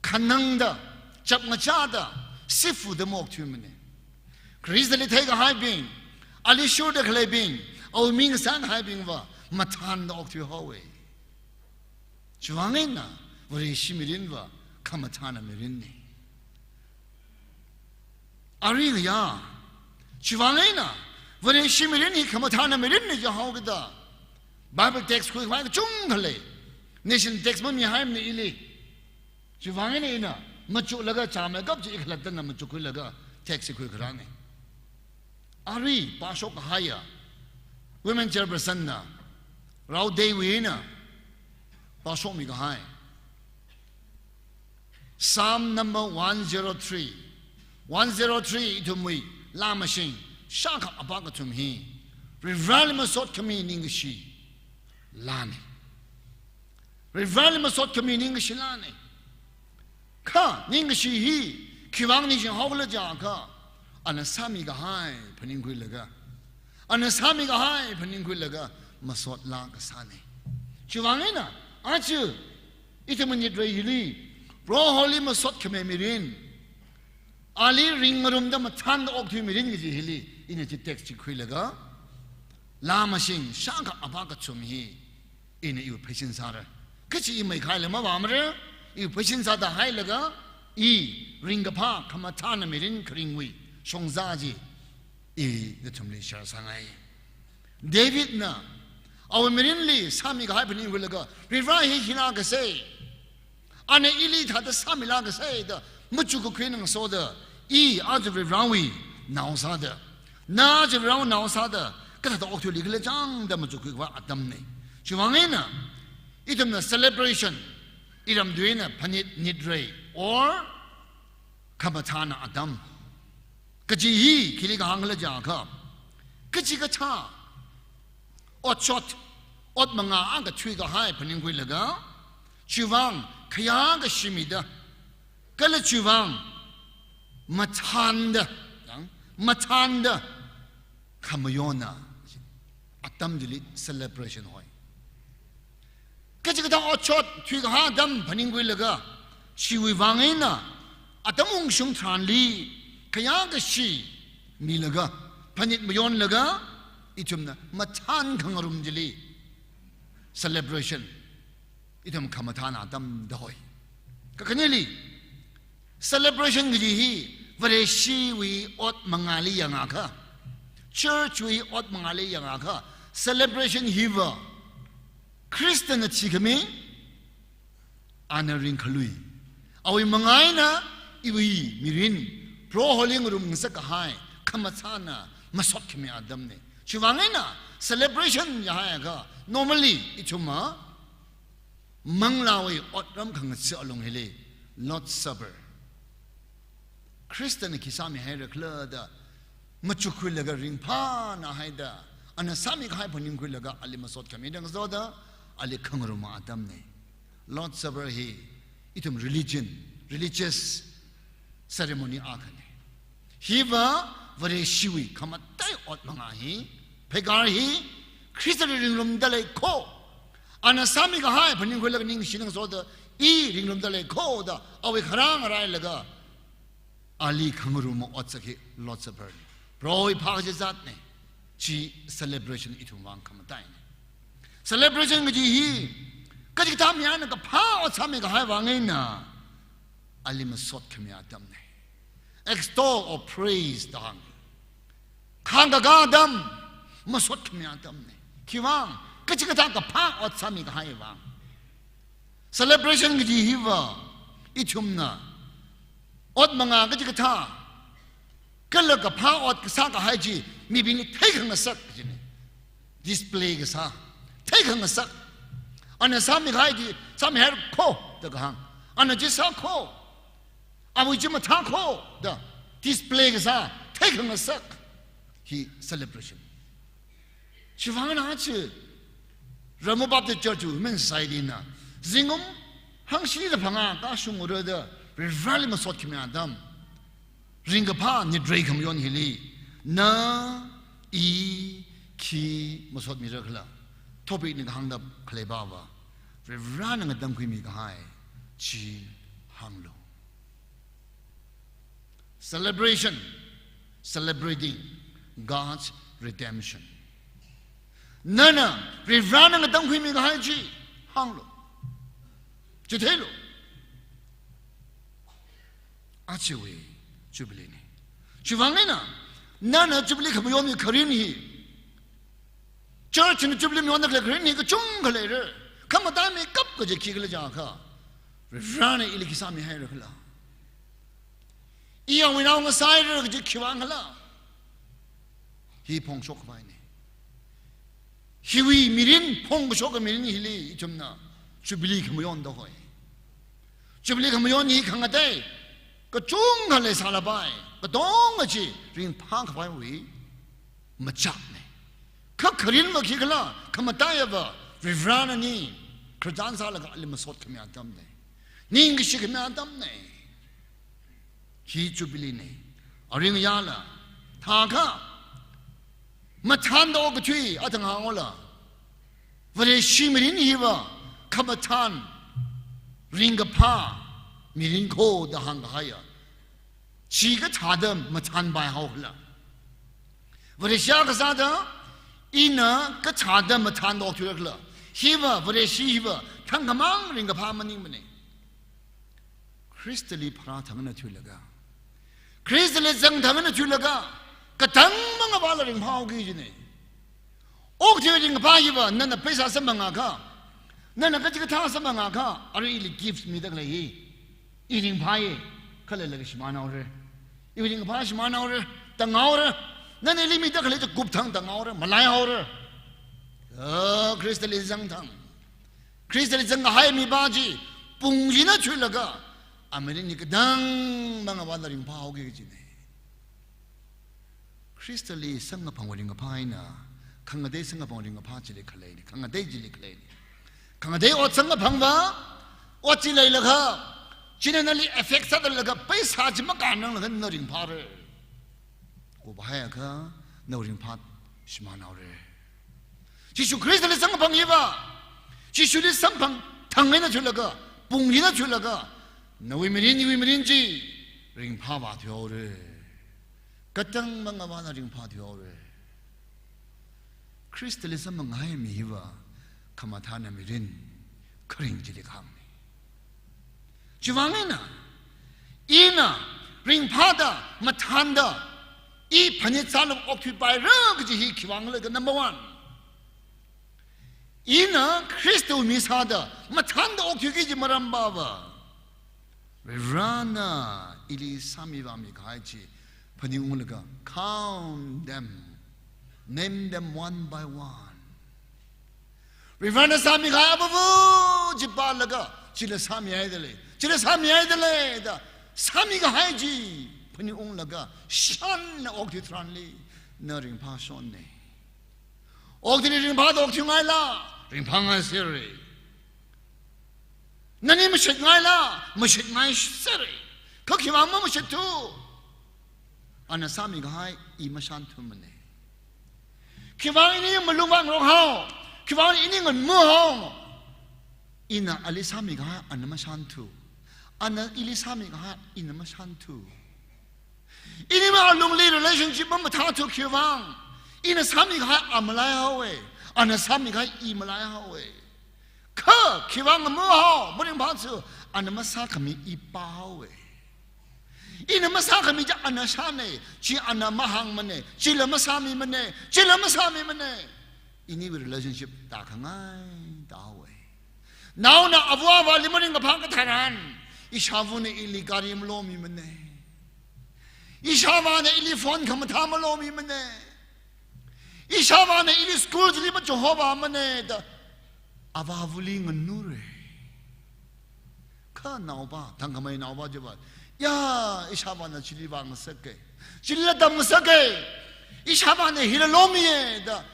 khanangda, chapngachāda, sifuda maokthuimana. Khristali theikahaibing, ali shurda khaleibing, awui mi ngasākahaibingva, mathānda okthuihaowa. Chiwuivang eina, Vareshi mirinva, khamathāna mirinna. Arui ngayā, chiwuivang eina, Vareshi mirin hi khamathāna mirinna jihaokida, Bible text khuikhavai kachungkha lei. Nation text mamihaimana ili. Chiwuivang eina ina, machuklaga chāmeikap chi i khalattana machukkhuilaga text khuikharāna. Arui, pāshokkahaiya, women chairperson na, Rao Deiwui na, pāshokmi kahai. Psalm number one zero three. One zero three ithumwui laa mashing, shākha apā kathum hi, Varivarali masot khami ningkashi laana. Varivarali masot khami ningkashi laana. Kha, ningkashi hi, khiwuivang ningshing haokhala jiakha, ana sāmi kahai phaningkhuilaga, ana sāmi kahai phaningkhuilaga, masot laa kasāna. Chiwuivang eina, aja, ithum manitrei hili, Proholi masot khami mirin, ali ringngarumda mathānda okthui mirin kaji hili, ina chi text chi khuilaga, laa mashing, shākha apā kathum hi, ina iwui pheisin sāra. Kha chi i meikhai la mavāmara, iwui pheisin sāda hailaga, i ringkaphā khamathāna mirin kharingwui shongza chi, i nathumli share sāngai. Davidna awui mirinli sāmikahai phaningkhuilaga, Varivara hi hila kasei, ana ili thāda sāmila kasei da machuk kakhui ngasoda, i aja Varivarawui nao sāda, na aja Varivarawui nao sāda kathāda okathuili khala chang da machukkhui khavai atamna. Chiwuivang eina ithumna celebration, iramtui eina phanit nitrei or khamathāna atam kaji hi khili kahāng khala jiakha, kachikathā otshot, ot manga akha thuikahai phaningkhuilaga, chiwuivang khayākashi mida, kala chiwuivang mathānda, yang, mathānda khamayonna atam chili celebration hoi. Kachikathā otshot thuikahai atam phaningkhuilaga, chiwuivang eina atam ungshung tharanli khayākashi milaga, phanit mayonlaga, ithumna mathān khangarum chili celebration, ithum khamathāna atam da hoi. Kakhaneli, celebration kaji hi Vareshiwui ot mangali yangakha, church wui ot mangali yangakha, celebration hiva Khristana thikhami, ana ringkhalui, awui manga eina iwui mirin Proholi ngarumngasak kahai khamathāna masot khami atamna. Chiwuivang eina celebration yahaiakha, normally ithumna manglāwui otram khangatha alung hili Lord's Supper, Khristana khi sāmihaira khala da machukkhuilaga ringphāna haida, ana sāmikahai phaningkhuilaga ali masot khami da ngasoda ali khangaruma atamna. Lord's Supper hi ithum religion, religious ceremony akhana. Hiva Vareshiwui khamataiya ot manga hi, pheikār hi, Khristali ringrumda lei kho, ana sāmikahai phaningkhuilaga ningshi ngasoda i ringrumda lei kho da awui kharā ngarailaga ali khangaruma otsak hi Lord's Supper na. Prohowui phākazā zatna. Chi celebration ithumwui vang khamataina. Celebration kaji hi kachikathā mayarna kaphā ot sāmikahai vang eina ali masot khami atamna. Extol or praise da hāng. Khāngkakā atam, masot khami atamna. Khiwuivang, kachikathā kaphā ot sāmikahai vang. Celebration kaji hiva ithumna ot manga kachikathā kala kaphā ot kasā kahai chi mibingli theikhangasak kajina. Display kasā, theikhangasak. Ana sāmikahai chi sāmihai kho da kahāng, ana chi sā kho, awui chi mathā kho da display kasā, theikhangasak hi celebration. Chiwuivang eina chi Ramo Baptist Church Women Society na zingkum hangshini da phangā kashung ura da Varivarali masot khami atam, ringkaphā nitrei khamayon hili na, i, khi masotmira khala, topic na kahāngda khalei pava, Varivarana ngatangkhuimikahai chi hānglu. Celebration, celebrating God's redemption. Nana Varivarana ngatangkhuimikahai chi hānglu, chitheilu. Ajawui Jubilee na. Chiwuivang eina nana Jubilee khamayonwui kharin hi, church na Jubilee mayonda khalei kharin hi kachungkha leira. Khamataimeikap kaji khi khala jiakha, Varivarana ili khi sāmihaira khala, i awui nao ngasāira kaji khiwuivang khala, hi phongshok khavaina. Hiwui mirin, phongkashok mirin hili ithumna Jubilee khamayon da hoi. Jubilee khamayon hi khangatei kachungkha leisālapai, katonga chi ringphākhavaiwui machakna. Kha kharinva khi khala, khamataiva Varivarana ni khararchan sālaga ali masot khami atamna, ningkashi khami atamna. Hi Jubilee na. Aring yala, thākha mathānda okathui athang hāngola, Vareshi mirin hiva khamathān, ringkaphā mirin kho da hāngkahaiya chi kathāda mathānpai haokhala? Vareshi kasāda ina kathāda mathānda okthuira khala? Hiva, Vareshi hiva thangkhamang ringkaphā maningmana. Khristali pharāthang eina thuilaga, Khristali zangthang eina thuilaga, katang mangavāla ringphāhaoki jina. Okathui ringkaphā hiva, nana paisa samphangakha, nana kachikathā samphangakha, arui ili gift mida khalei hi, i ringphāya, khaleilaga shimānhaora. Iwui ringkaphā shimānhaora, tānghaora. Nana ili mida khalei chi kupthang tānghaora, malaihaora. Oh, Khristali zangthang. Khristali zangkahai mipā chi, pung china thuilaga, amirin hi katang mangavāla ringphāhaoki kajina. Khristali samkaphangwui ringkaphā eina, khangatei samkaphangwui ringkaphā chili khaleina, khangatei chili khaleina. Khangatei ot samkaphangva, ot chi leilakha, china nali effect sāda leilaga, paisa chi makānranglakha na ringphāra. Kuphaiyakha, nawui ringphā shimānhaora. Jishu Khristali samkaphang hiva, Jishuli samphang thang eina thuilaga, pung china thuilaga, nawui mirin, iwui mirin chi, ringphāvā thuihaora. Katang mangavāla ringphā thuihaora. Khristali samphangkahai mi hiva, khamathāna mirin, kharing chili kahāngna. Chiwuivang eina, ina, ringphāda, mathānda, i phanit sālaga okthuipaira kaji hi khiwuivang khala, number one. Ina Khristawui mi sāda, mathānda okthuiki kaji maram pava, Varivarana ili sāmivāmi kahai chi phaningunglaga, count them, name them one by one. Varivarana sāmikahai avavu chi pālaga, chila sāmihaida lei, chila sāmihaida lei da, sāmikahai chi phaningunglaga, shānna okthui tharanli, na ringphāshonna. Okathuili ringphāda okthuingaila, ringphāngaisera. Nani mashitngaila, mashitngaisera. Kha khiwuivang mamashithu? Ana sāmikahai i mashānthumana. Khiwuivang ini malungvāngarokhao, khiwuivang ini nganmuhao? Ina ali sāmikahai ana mashānthu. Ana ili sāmikahai ina mashānthu. Ini ma alungli relationship mamathāthu khiwuivang. Ina sāmikahai a malaihaowa, ana sāmikahai i malaihaowa. Kha khiwuivang nganmuhao, maringphāthu, ana masākhami i pāhaowa. Ina masākhami chi ana shāna, chi ana mahāngmana, chila masāmimana, chila masāmimana. Iniwui relationship tākhangai tāhaowa. Naona ava avāli maringkaphā katharan, ishāvana ili gari malomimana. Ishāvāna ili phone khamathā malomimana. Ishāvāna ili school chili machonhovāmana da, avāvali nganura. Kha naopā, thangkhamei naopā chiva, ya, ishāvāna chili vāngasaka, chilila tamngasaka, ishāvāna hila lomiya da,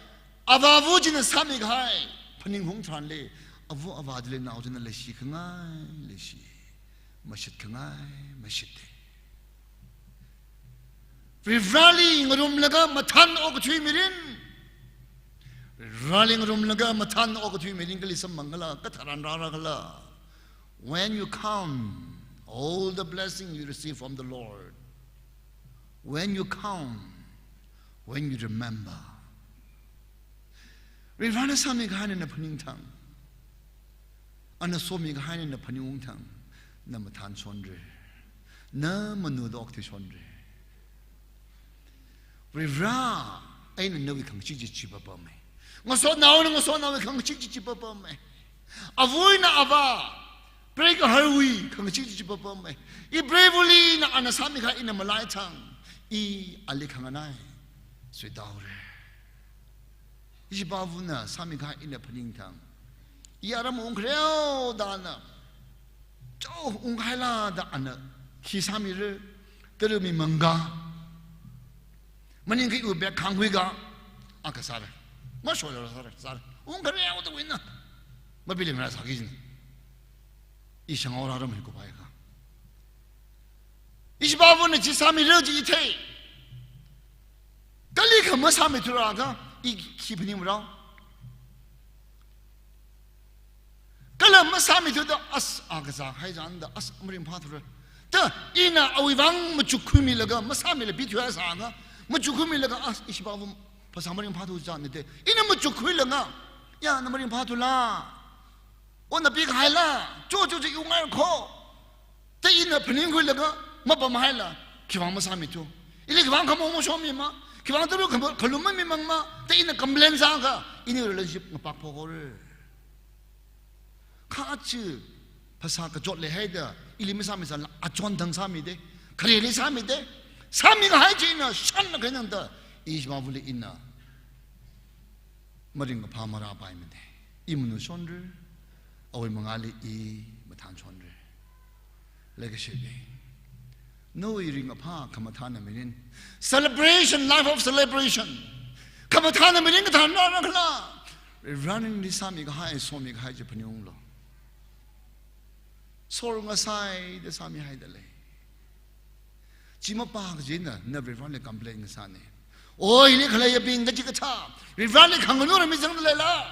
avāva china sāmikahai phaningung tharanli, ava avā chili nao china leishi khangai leishi, mashit khangai mashit. Varivarali ngarumlaga mathān okathui mirin. Varivarali ngarumlaga mathān okathui mirin kali samphangkhala, katharan rārakhala. When you count all the blessing you receive from the Lord, when you count, when you remember, Varivarana sāmikahai nana phaningthang, ana somikahai nana phaningungthang, na mathānshonra, na manuda okthuishonra. Varivara eina nawui khangachee chi chipapama. Ngasotnaona ngasotnaowui khangachee chi chipapama. Avana avā, preigahārwui khangachee chi chipapama. I preivali ina ana sāmikahai ina malaithang, i ali khanganai suitaura. Ishipāvana sāmikahai ina phaningthang, i aram ungkhareo da ana. Cho ungkhaila da ana khi sāmira, tara mi mangga. Maningakha iwui bag khangkhuiga, akha sāra. Mashola sāra, sāra. Ungkhareodawui eina mapilingra sāki jina. I shanghaora aram hi kuphaikha. Ishipāvana chi sāmira chi i thei. Kalikha masāmithura kha, i khi phaningmarao. Kala masāmithuda as akazā haizanda as maringphāthura. Ta ina awui vang machukkhuimilaga, masāmila pithuiya sākha, machukkhuimilaga as ishipāva phasā maringphāthu jane te. Ina machukkhuilaga, ya na maringphāthula, o na pikahaila, cho cho cho i ungngaikho. Ta ina phaningkhuilaga mapamhaila, khiwuivang masāmithu? Ili khiwuivang khamong mashomima? Khiwuivang tharu kham-, khalum mamimangma, da ina complain sākha, ini relationship ngapak phokora. Kha chi, phasā kachot leihaida, ili masāmisāla, achon thang sāmida, khareli sāmida, sāmikahai chi ina, shānna khainangda, ishmavuli ina maringkaphā marāpaimana. I manushonra, awui mangāli i mathānshonra. Leikashibing, nawui ringkaphā khamathāna mirin. Celebration, life of celebration. Khamathāna mirin kathānna rākhala, Varivarana nali sāmikahai, somikahai chi phaningunglu. Sorngasaida sāmihaida lei. Chi mapā kajina, na Varivarali complain ngasāna. Oi, hili khaleiyabing kachikathā, Varivarali khanganura mizangda leila?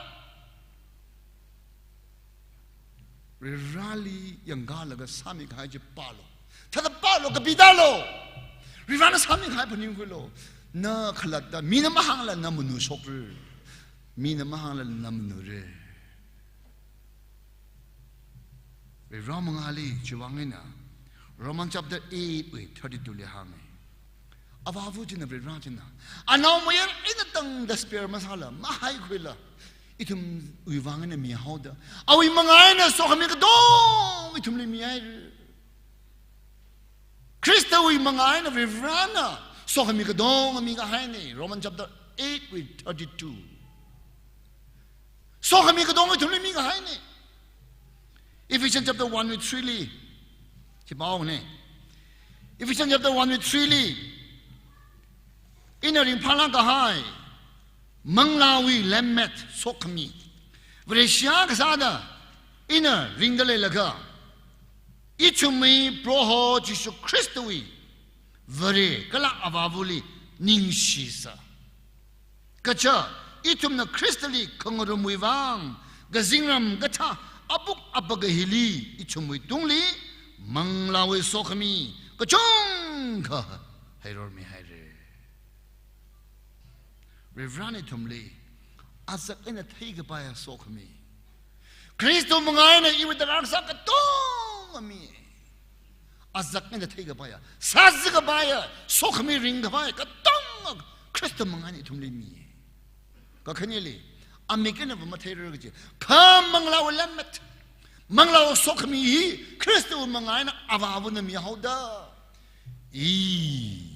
Varivarali yangkalaga sāmikahai chi pālu. Thāda pālu, kapi tālu. Varivarana sāmikahai phaningkhuilu. Na khalatta, mina mahāngla na manushokra. Mina mahāngla na manura. Varivara mangāli chiwui vang eina, Roman chapter eight wui thirty-two li hānga. Avāva china, Varivara china, anaomayara eina tangda spare masāla, mahaikhuila, ithumwui vang eina mihaoda, awui mangā eina sokhami katonga ithumli mihaira. Khristawui mangā eina Varivarana sokhami katonga mikahaina, Roman chapter eight wui thirty-two. Sokhami katonga ithumli mikahaina. Ephesians chapter one wui three li, chi pāungna. Ephesians chapter one wui three li, ina ringphālāk kahai manglāwui lemmet sokhami, Vareshi kasāda ina ringda leilaga, ithumwui Proho Jishu Khristawui Vare kala Avāvali ningshisā. Kaja, ithumna Khristali khangarumwui vang kazingram kathā apuk apaka hili, ithumwui tungli manglāwui sokhami kachungkha heirormihaira. Varivarana ithumli azak eina theikapaiya sokhami, Khristawui mangā eina iwui tarākha sā katonga mi, azak eina theikapaiya, sāzakapaiya, sokhami ringkapaiya katonga Khristawui mangā eina ithumli mi. Kakhaneli, amik einava matheirara kaji, kha manglāwui lemmet, manglāwui sokhami hi Khristawui mangā eina Avāvana mihaoda, i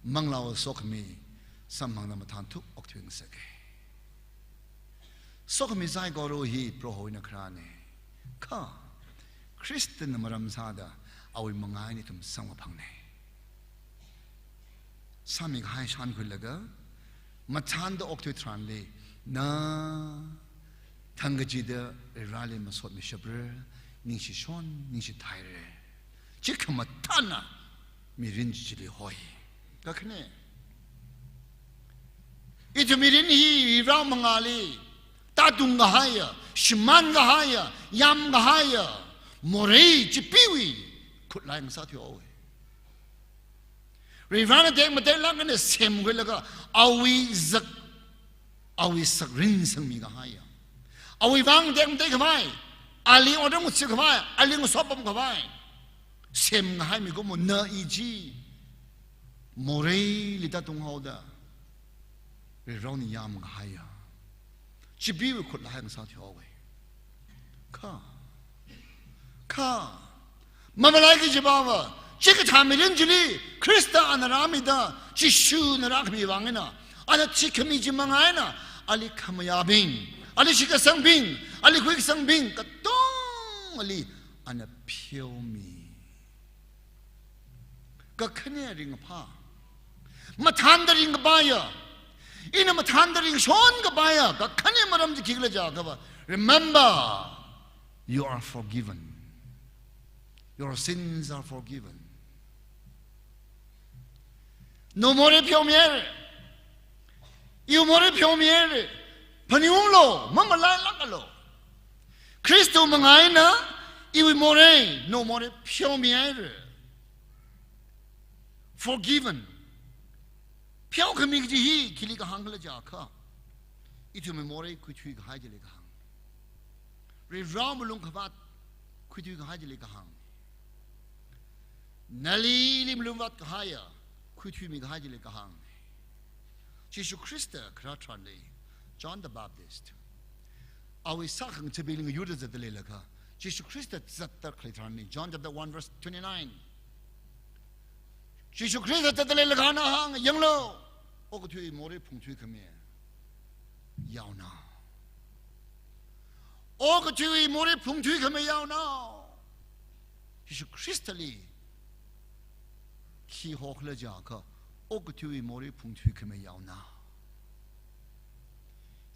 manglāwui sokhami samphangda mathānthuk okthui ngasaka. Sokhami saikora hi Proho eina kharāna. Kha Khristana maram sāda awui mangā eina ithum samkaphangna. Sāmikahai shānkhuilaga, mathānda okthui tharanli, na thangkachida Varivarali masotmishapra, ningshishon, ningshithaira. Chi khamathāna mirin chi chili hoi. Kakhane, ithum mirin hi Varivara mangāli tātungkahaiya, shimānkahaiya, yamkahaiya morei chipeewui khut lei ngasāthuihaowa. Varivarana tekmateilāk eina semkhuilaga awui zak, awui sakrin sangmikahaiya, awui vang tekmateikhavai, ali otram ngathākhavai, ali ngasopamkhavai semkahai mikumo na i chi moreili tātunghaoda, Varivarana yamkahaiya chipeewui khut lei ngasāthuihaowa. Kha, kha, mamalaiki jibava, chikathā mirin chili Khrista ana rāmida, Jishuna rākhami vang eina, ana thikhami chi mangā eina, ali khamayābing, ali shitkasangbing, ali khuikasangbing katongali ana pheomi. Kakhane ringkaphā, mathānda ringkapaiya, ina mathānda ringshon kapaiya kakhane maram chi khikhala jiakhava, remember, you are forgiven. Your sins are forgiven. Nawui morei pheomihaira. Iwui morei pheomihaira. Phaningunglu, mamalailākalu. Khristawui mangā eina iwui morei, nawui morei pheomihaira. Forgiven. Pheokhami kaji hi khili kahāng khala jiakha, ithumwui morei khuithuikahai chili kahāng. Varivara malungkhavāt khuithuikahai chili kahāng. Nali ili malungvātkahaiya khuithuimikahai chili kahāng. Jishu Khrista kharā tharanli, John the Baptist, awui sākhangathabingli ngayurda zatda leilakha, Jishu Khrista zatda khalei tharanli, John chapter one verse twenty-nine. Jishu Khrista zatda leilakha ana hānga, yanglu, okathuiwui morei phungthuikhami yaonao. Okathuiwui morei phungthuikhami yaonao. Jishu Khristali khi hokhala jiakha, okathuiwui morei phungthuikhami yaonao.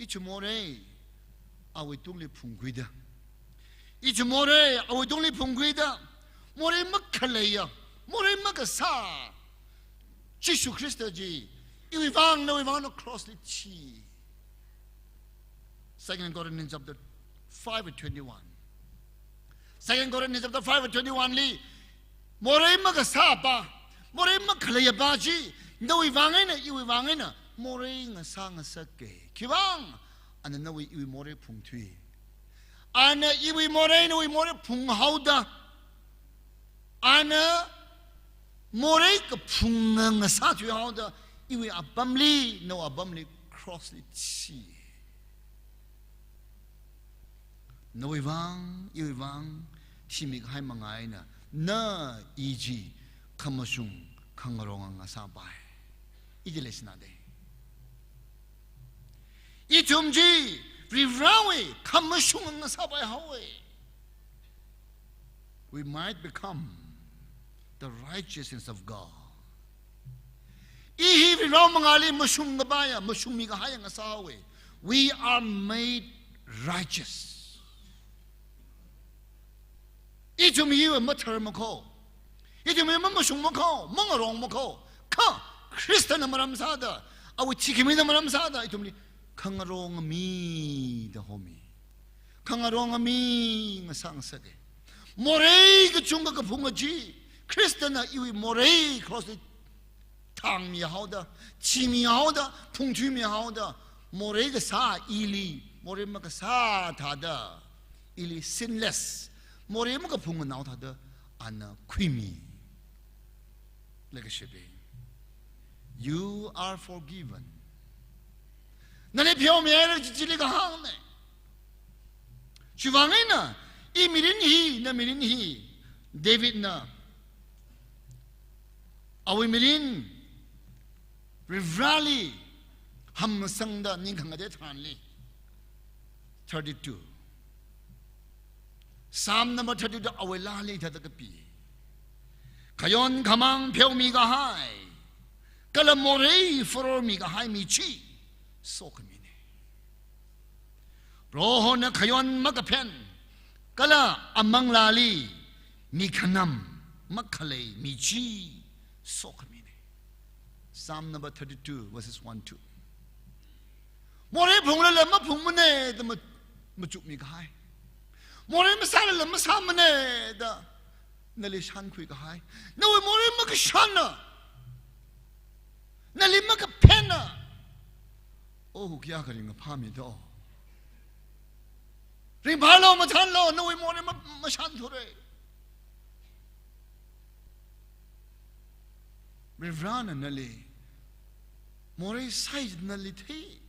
Ithum morei awui tungli phungkhuida, ithum morei awui tungli phungkhuida, morei makhaleiya, morei makasā Jishu Khrista chi iwui vang, nawui vang na cross li thi. Second Corinthians chapter five verse twenty-one. Second Corinthians chapter five verse twenty-one li, morei makasāpa, morei makhaleiya pa chi, nawui vang eina, iwui vang eina, morei ngasā ngasaka. Khiwuivang, ana nawui iwui morei phungthui. Ana iwui morei, nawui morei phunghaoda, ana morei kaphunga ngasāthuihaoda, iwui apamli, nawui apamli cross li thi. Nawui vang, iwui vang, thimi kahai manga eina, na i chi khamashung khangaronga ngasāpai. Iti leishinade. Ithum chi Varivarāwui khamashung ngasāpai haowa. We might become the righteousness of God. I hi Varivarā mangāli mashung kapaiya, mashungmi kahaiya ngasā haowa. We are made righteous. Ithum hi mathar makho. Ithum hi mamashung makho, mangarong makho. Kha Khristana maram sāda, awui thikhami na maram sāda, ithumli khangaronga mi da homi. Khangaronga mi ngasā ngasaka. Morei kachungkha kaphunga chi, Khristana iwui morei cross li thangmihaoda, thimihaoda, phungthuimihaoda, morei kasā ili, morei makasā thāda, ili sinless, morei makaphunga nao thāda, ana khuimi. Leikashipa, you are forgiven. Nali pheomihaira chi chili kahāngna. Chiwuivang eina, i mirin hi, na mirin hi, Davidna awui mirin Varivarāli hamsangda ningkhangatei tharanli, thirty-two. Psalm number thirty-two awui laali thāda kapi. Khayon khamāng pheomi kahai, kala morei forormi kahai mi chi sokhamina. Prohona khayon makaphen, kala amanglāli mikhanam makhalei mi chi sokhamina. Psalm number thirty-two, verses one, two. Morei phunglala maphungmana da ma-, machukmi kahai. Morei masālala masāmana da nali shānkhui kahai. Nawui morei makashāna, nali makaphenna, oh, kayākha ringphāmi do. Ringphālu, mathānlu, nawui morei ma-, mashānthura. Varivarāna nali morei sāi nali thei.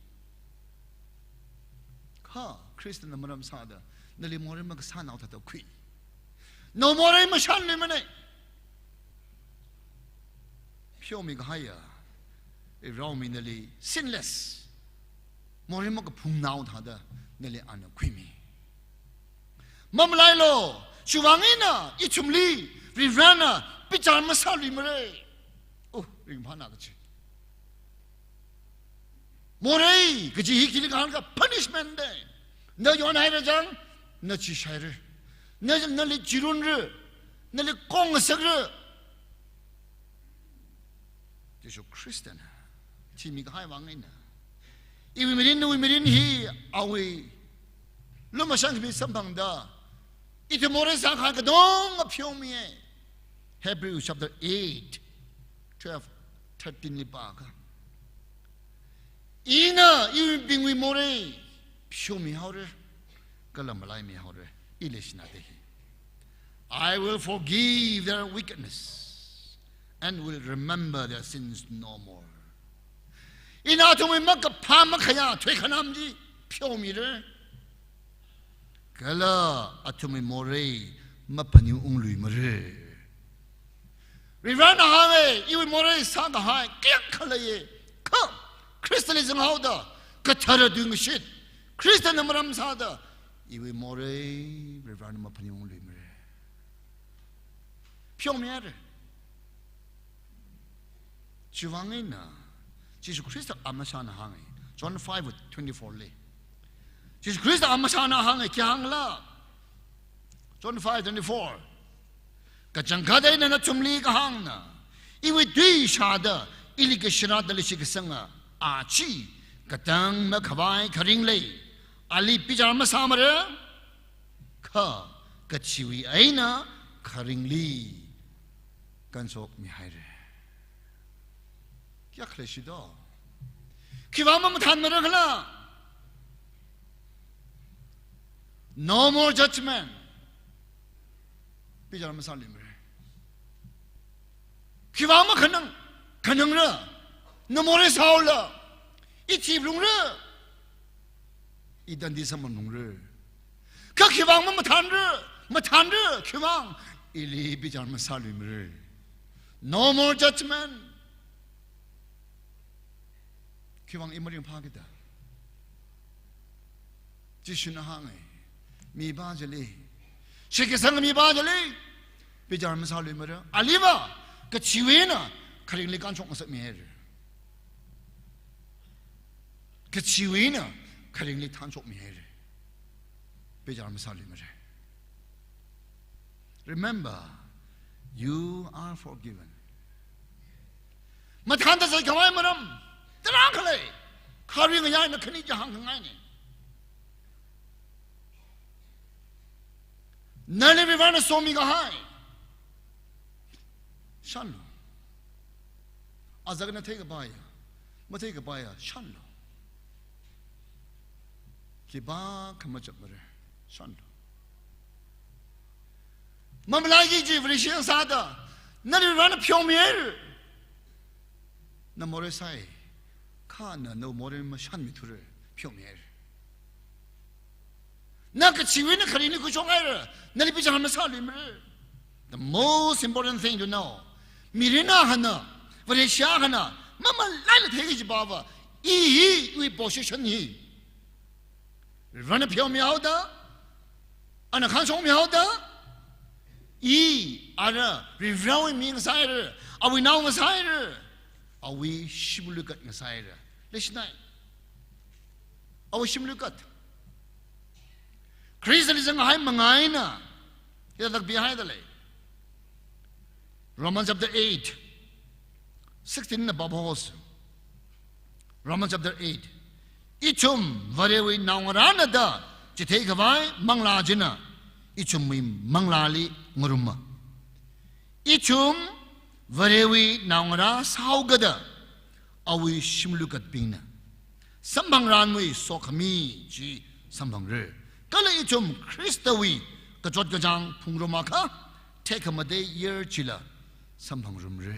Kha Khristana maram sāda, nali morei makasā nao thāda khui. Nawui morei mashānluimana. Pheomi kahaiya Varivarā nali sinless, morei makaphung nao thāda nali ana khuimi. Mamalailu, chiwuivang eina ithumli Varivarāna bichar masāluimara. Oh, ringphāna kachi. Morei kaji hi khili kahāngkha punishment da. Na yonhaira chang, na chishaira. Na, nali chirunra. Nali kongngasakra. Jishu Khristana thimi kahai vang eina, iwui mirin, nawui mirin hi awui lumashan khami samphangda, ithum morei sākahai katonga pheomiya. Hebrews chapter eight, twelve, thirteen li pākha, ina iwuibingwui morei pheomihaora, kala malaimihaora. I leishinade hi. I will forgive their wickedness and will remember their sins no more. Ina athumwui makaphā makhayā thuikhanām chi pheomira. Kala athumwui morei maphaning ungluimara. Varivarana hānga, iwui morei sākahai kayākha leiya. Kha Khristali zanghaoda, kathara tuingashit Khristana maram sāda, iwui morei Varivarana maphaning ungluimara. Pheomihaira. Chiwuivang eina Jishu Khrista amashana hānga. John five twenty-four li. Jishu Khrista amashana hānga, khi hāngla? John five twenty-four. Kachangkhat eina nathumli kahāngna, iwui tui shāda ili kashirāda leishi kasanga a chi katang makhavai kharing lei. Ali bichar masāmara, kha kachiwui eina kharingli kanshokmihaira. Kayākha leishi do? Khiwui vang mamathanmara khala? No more judgment. Bichar masāluimara. Khiwui vang makhanang, khanangra, na morei sāhaola, i thiphalungra, i tandi samphanglungra. Kha khiwui vang mamathanra, mathanra, khiwui vang, ili bichar masāluimara. No more judgment. Khiwui vang i maringphāki da? Jishuna hānga, mipā chili, shitkasang mipā chili bichar masāluimara. Aliva kachiwui eina kharingli kanshok ngasakmihaira. Kachiwui eina kharingli thanshokmihaira. Bichar masāluimara. Remember, you are forgiven. Mathānda zaikhavai maram tarākha lei. Kharing ayai na khani chi hāngkhangaina. Nali Varivarana somikahai shānlu. Azak na theikapaiya, matheikapaiya shānlu. Khipākha machapmara, shānlu. Mamalaiki kaji Vareshi sāda, nali Varivarana pheomihaira. Na morei sāi, kha na nawui morei mashānmithura, pheomihaira. Na kachiwui eina kharingli khuishokhaira, nali bichar masāluimara. The most important thing to know, mirin akhana, Vareshi akhana mamalaila theiki kajiva, i hi, iwui position hi Varivarana pheomihaoda, ana khanshokmihaoda, i ara Varivarawui mi ngasāhaira, awui nao ngasāhaira, awui shimluikat ngasāhaira. Leishinai. Awui shimluikat. Khristali zanghai manga eina hithāda takpihaida lei. Romans chapter eight, sixteen na pāhaosa. Romans chapter eight. Ithum Varewui naongarāna da chitheikhavai manglā china ithumwui manglāli ngaruma. Ithum Varewui naongarā sāhaokida awui shimluikatbingna samphangranwui sokhami chi samphangra. Kala ithum Khristawui kachot kachāng phungrumkha, tekhamatei yer chila samphangrumra.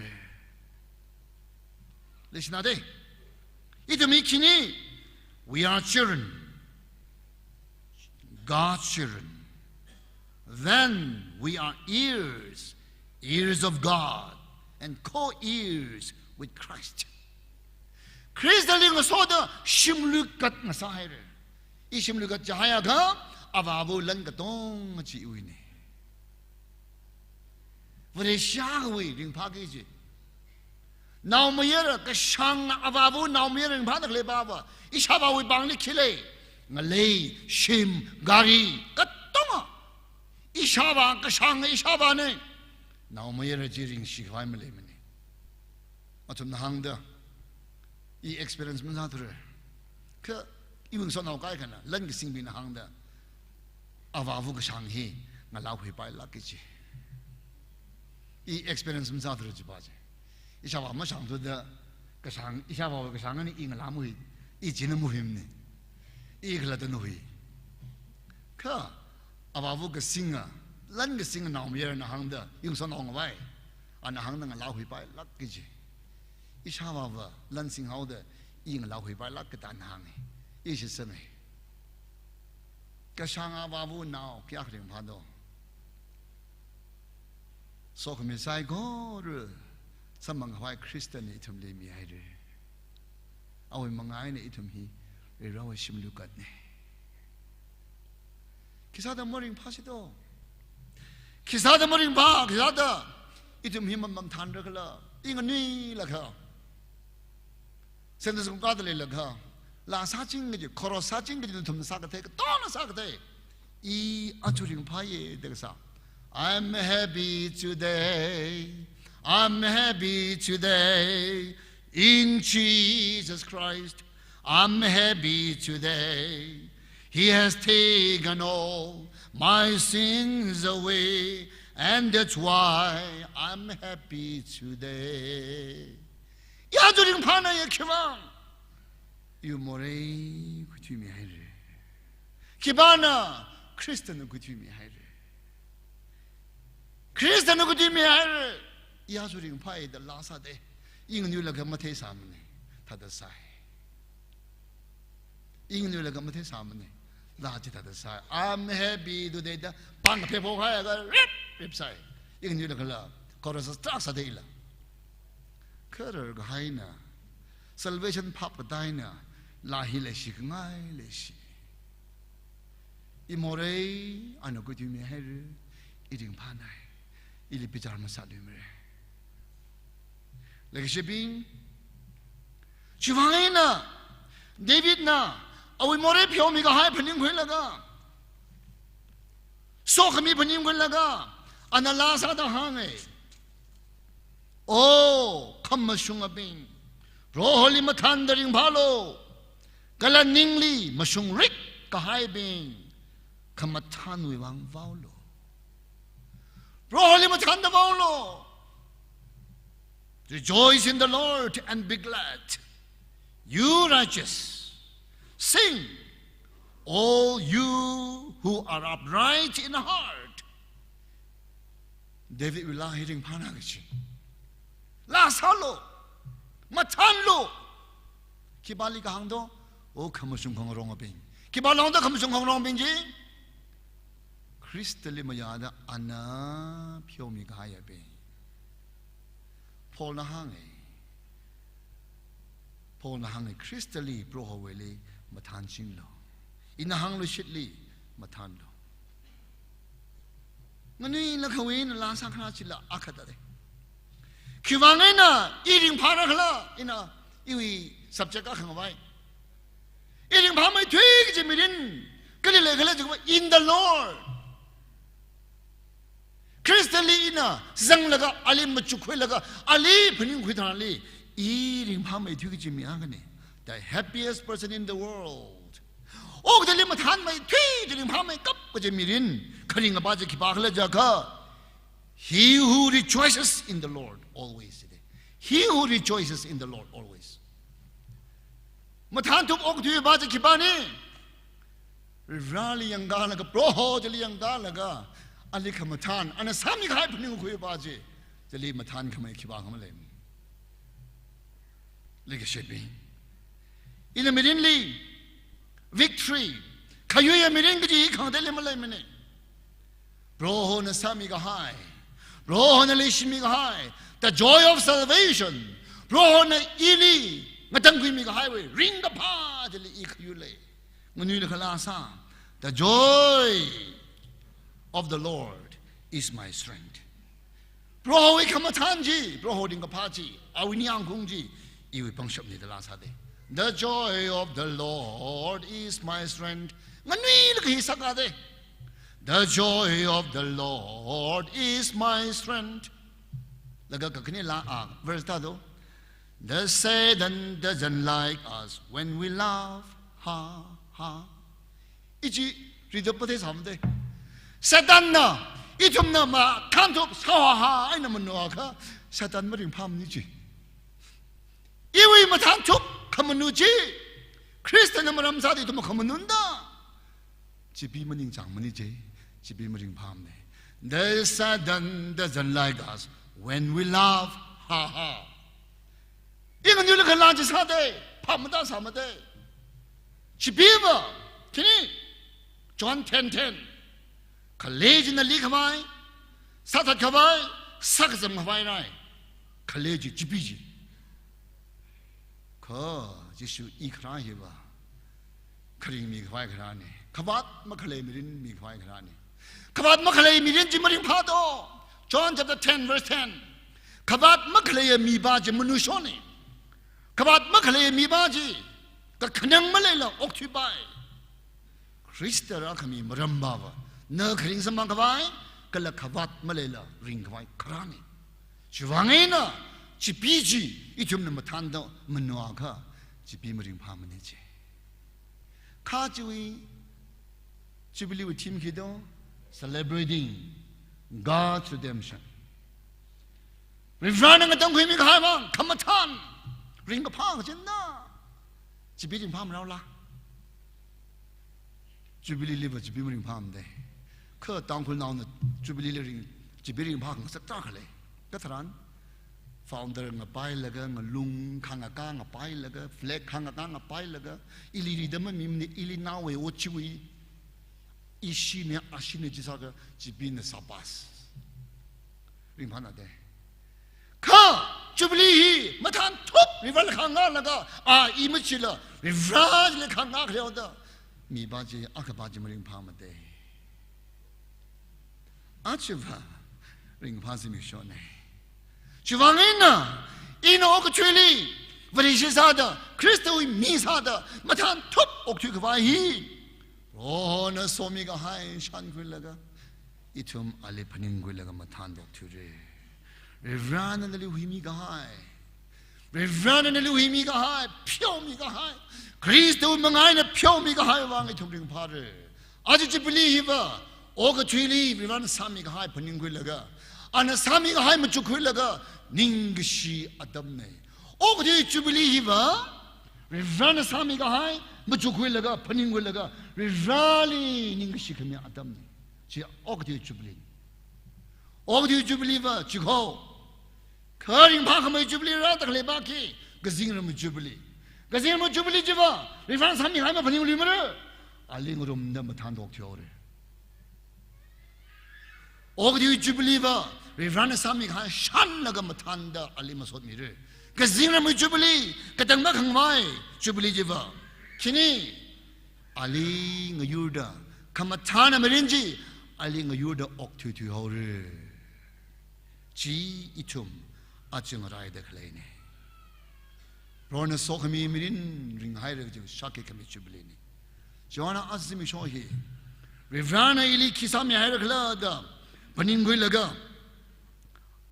Leishinadei. Ithum hi khini, we are children, God's children. Then we are heirs, heirs of God, and co-heirs with Christ. Khristali ngasoda shimluikat ngasāhaira. I shimluikat chihaiakha, avāva lan katonga chiwuina. Vareshi akhawui ringphāki kaji. Naomayara kashāng, avāva naomayara ringphāda khaleiva, ishāvāwui pāngli khi lei? Ngalei, shim, gari katonga. Ishāvā kashāng, ishāvāna. Naomayara chi ringshikhavai maleimana. Athumna hāngda, i experience masāthura. Kha iwui ngasotnao kaikhana, lan kasingbingna hāngda, avāva kashāng hi ngalākhuipailāka kaji. I experience masāthura chiva chi. Ishāvā mashāngthuda kashāng, ishāvāwui kashāng eina i ngalāmui, i china muhimna. I khalattana hui. Kha avāva kasinga, lan kasinga naomayarana hāngda, iwui ngasotnao ngavai, ana hāngda ngalākhuipailāka kaji. Ishāvāva lan singhaoda, I ngalākhuipailāk katān hānga. I shitsanga. Kashāng avāva nao kayākha ringphādo. Sokhami saikora samphangkhavai Khristana ithumli mihaira. Awui mangā eina ithum hi Varivarawui shimli katna. Khisāda maringphāsido? Khisāda maringphā, khisāda ithum hi mamam thanra khala? I nganuilakha, Sunday school kāda leilakha, laa sāching kaji, chorus sāching kaji nathum sākathei, katongna sākathei. I aja ringphāya da kasā. I'm happy today. I'm happy today. In Jesus Christ, I'm happy today. He has taken all my sins away, and that's why I'm happy today. I aja ringphāna ya khiwuivang? Iwui morei khuithuimihaira. Khipāna? Khristana khuithuimihaira. Khristana khuithuimihaira. I aja ringphāya da laa sāda, I nganuilakha matheisāmana, thāda sāi. I nganuilakha matheisāmana, laa chi thāda sāi. I'm happy today da pāng kaphā phokhaikha rip rip sāi. I nganuilakhala, chorus tarākha sāda ila. Kharar kahaina, salvation phap katāina, laa hi leishi kangai leishi. I morei ana khuithuimihaira, I ringphānai, ili bichar masāluimara. Leikashibing, chiwuivang eina Davidna awui morei pheomikahai phaningkhuilaga, sokhami phaningkhuilaga, ana laa sāda hānga. O khamashungabing, Proholi mathānda ringphālu, kala ningli mashungrik kahaibing, khamathānwui vang vaolu. Proholi mathānda vaolu. Rejoice in the Lord and be glad. You righteous, sing, all you who are upright in heart. Davidwui laa hi ringphāna kachi. Laa sālu, mathānlu. Khipāli kahāng do? O khamashung khangarongabing. Khipāli hāngda khamashung khangarongbing chi? Khristali mayāda ana pheomikahaiyabing. Paulna hānga. Paulna hānga, Khristali, Prohowuili mathānchinglu. Ina hāngluishitli mathānlu. Nganuilakhawui eina laa sākharā chila akha thāda. Khiwuivang eina I ringphāra khala? Ina iwui subject akha ngavai. I ringphāmeithui kaji mirin kali leikhala jiakha, in the Lord. Khristali ina zanglaga, ali machukkhuilaga, ali phaningkhui tharanli, I ringphāmeithui kaji mi akhana. The happiest person in the world. Okathuili mathānmeithui, ringphāmeikap kaji mirin kharing apa chi khipākhala jiakha, he who rejoices in the Lord always. He who rejoices in the Lord always. Mathānthup okathui apa chi khipāna? Vareli yangkalaga, Proho chili yangkalaga, ali khamathān, ana sāmikahai phaningkhui apa chi, chili mathānkhamei khipākha maleimana. Leikashibing, ina mirinli victory, khayuiya mirin kaji khangateili maleimana. Prohona sāmikahai, Prohona leishimikahai, the joy of salvation, Prohona ili ngatangkhuimikahaiwui ringkaphā chili I khayuilei. Nganuilakha laa sā. The joy of the Lord is my strength. Prohowui khamathān chi, Proho ringkaphā chi, awui ningyāngkhaung chi, iwui pangshapna da laa sāda. The joy of the Lord is my strength. Nganuilakha hi sākada. The joy of the Lord is my strength. Laga kakhane laa, verse thāda, the Satan doesn't like us when we laugh. Ha ha. I chi read up pate samde. Satanna ithumna mathānthup sāhaha eina manuakha, Satan maringphāmana chi. Iwui mathānthup khamanu chi, Khristana maram sāda ithum khamanunda, chibi maningchāngmana chi, chibi maringphāmana. The Satan doesn't like us when we laugh. Ha ha. I nganuilakha laa chi sāda. Phāmada sāmada. Chipeeva, khani, John ten ten. Khalei china likhavai, sāthatkhavai, sākazamkhavai rai. Khalei chi, Chipee chi. Kha, Jishu i kharā hiva, kharing mikhavai kharāna. Khavāt makhalei mirin mikhavai kharāna. Khavāt makhalei mirin chi maringphāda. John chapter ten verse ten. Khavāt makhaleiya mipā chi manuishona. Khavāt makhaleiya mipā chi kakhanang maleila okthuipai. Khrista rākhami maramva, na kharing samphangkhavai, kala khavāt maleila ringkhavai kharāna. Chiwuivang eina, Chipee chi, ithumna mathānda manuakha, Chipee maringphāmana chi. Kha chiwui, Jubilee wui theme khi do, celebrating God's redemption. Varivarana ngatangkhuimi kahai vang, khamathān, ringkaphā kachina. Chipee ringphāmaraola. Jubilee liva Chipee maringphāmada. Kha Tangkhulnaona Jubilee li ring, Chipee ringphā khangasak tarākha lei. Katharan, founder ngapailaga, ngalung khangakā ngapailaga, flag khangakā ngapailaga, ili rida mamimana, ili naowui ot chiwui, ishina, ashina chi sākha, Chipeena shabash. Ringphānada. Kha, Jubilee hi, mathānthup, Varivarali khangalaga, a, i machila, Varivarali khangakha leoda. Mipā chi, akhapā chi maringphāmada. Achiva, ringphā zimikshona. Chiwuivang eina, ina okathuili, Vareshi sāda, Khristawui mi sāda, mathānthup okthuikhavai hi. Prohona somikahai shānkhuilaga, ithum ali phaningkhuilaga mathānda okthuira. Varivarana nali huimikahai. Varivarana nali huimikahai, pheomikahai. Khristawui manga eina pheomikahai vang ithum ringphāra. Aja Jubilee hiva, okathuili Varivarana sāmikahai phaningkhuilaga, ana sāmikahai machukkhuilaga, ningkashi atamna. Okathui Jubilee hiva, Varivarana sāmikahai machukkhuilaga, phaningkhuilaga, Varivarali ningkashi khami atamna. Chi okathui Jubilee. Okathui Jubilee va, chikho. Kha ringphākhamei Jubilee rāda khalei ba khi, kazingramwui Jubilee. Kazingramwui Jubilee chiva, Varivarana sāmikahai maphaningluimara. Ali ngarumda mathānda okthuihaora. Okathui Jubilee va, Varivarana sāmikahai shānlaga mathānda ali masotmira. Kazingramwui Jubilee, katang makhangai Jubilee chiva. Khani, ali ngayurda, khamathāna mirin chi, ali ngayurda okthuithuihaora. Chi ithum aja ngaraida khaleina. Prohona sokhami mirin ringhaira kaji shākhi khami Jubilee na. Chiwuivang eina aja zimiksho hi, Varivarana ili khi sāmihaira khala da phaningkhuilaga,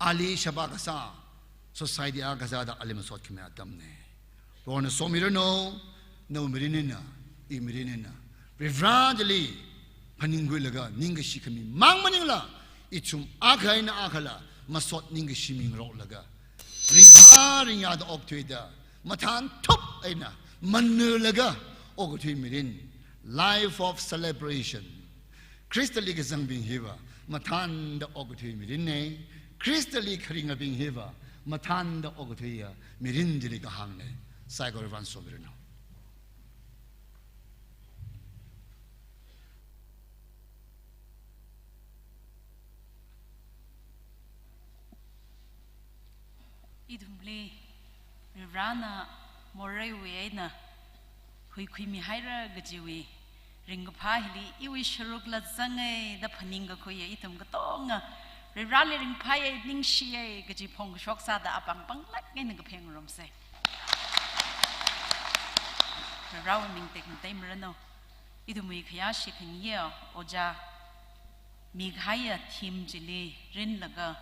ali sheba kasā, society akha sāda ali masot khami atamna. Prohona somiranu, nawui mirin eina, i mirin eina, Varivarali phaningkhuilaga, ningkashi khami mang maningla, ithum akha eina akhala masot ningkashi mingaroklaga, ringphā ringyāda okthuida, mathānthup eina manulaga okathui mirin, life of celebration. Khristali kazangbing hiva, mathānda okathui mirinna. Khristali kharingabing hiva, mathānda okathuiya mirin chili kahāngna. Saikora Varivarana somiranu. Ithumli Varivarana moreiwui eina huikhuimihaira kajiwui ringkaphā hili iwui sharukla zanga da phaningkakhuiya ithum katonga Varivarali ringphāya, ningshiya kaji phongkashok sāda apāng panglāk eina kaphengrumsa. Varivarawui ming tekmatei maranu. Ithumwui khayāshi khangayiya Ojā mikahaiya theme chili rinlaga,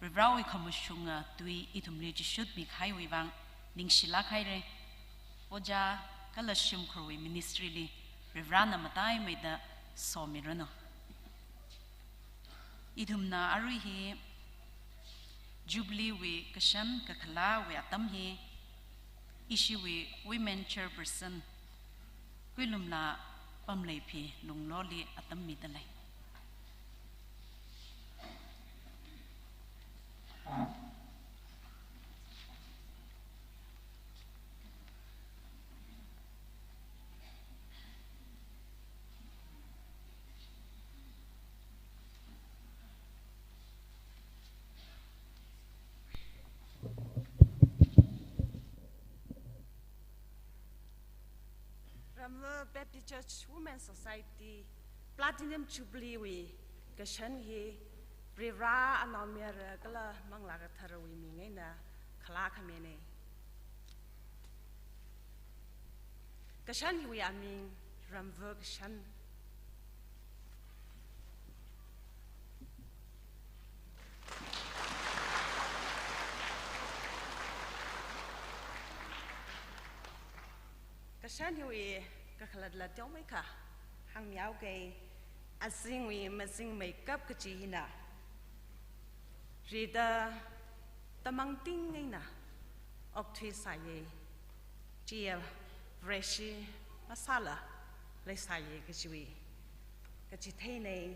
Varivarawui khamashunga tui ithumli chishut mikahaiwui vang ningshilāk haira. Ojā kala shimkhurwui ministry li Varivarana mataimeida somiranu. Ithumna arui hi Jubilee wui kashan kakhalāwui atam hi, ishiwui Women Chairperson Kuilumla Pamleiphi Lungloli atam midalei. Baptist Church Women Society Platinum Jubilee wui kashan hi Varivara Anaomayara kala Manglā Katharawui ming eina khalā khamine. Kashan hiwui aming Ramva Kashan. Kashan hiwui kakhalatla teomeikha hāngmihaoke. Azingwui mazingmeikap kachi hina rida tamangting eina okthuisāye. Chiya Vareshi masāla leisāye kachiwui kachitheinei.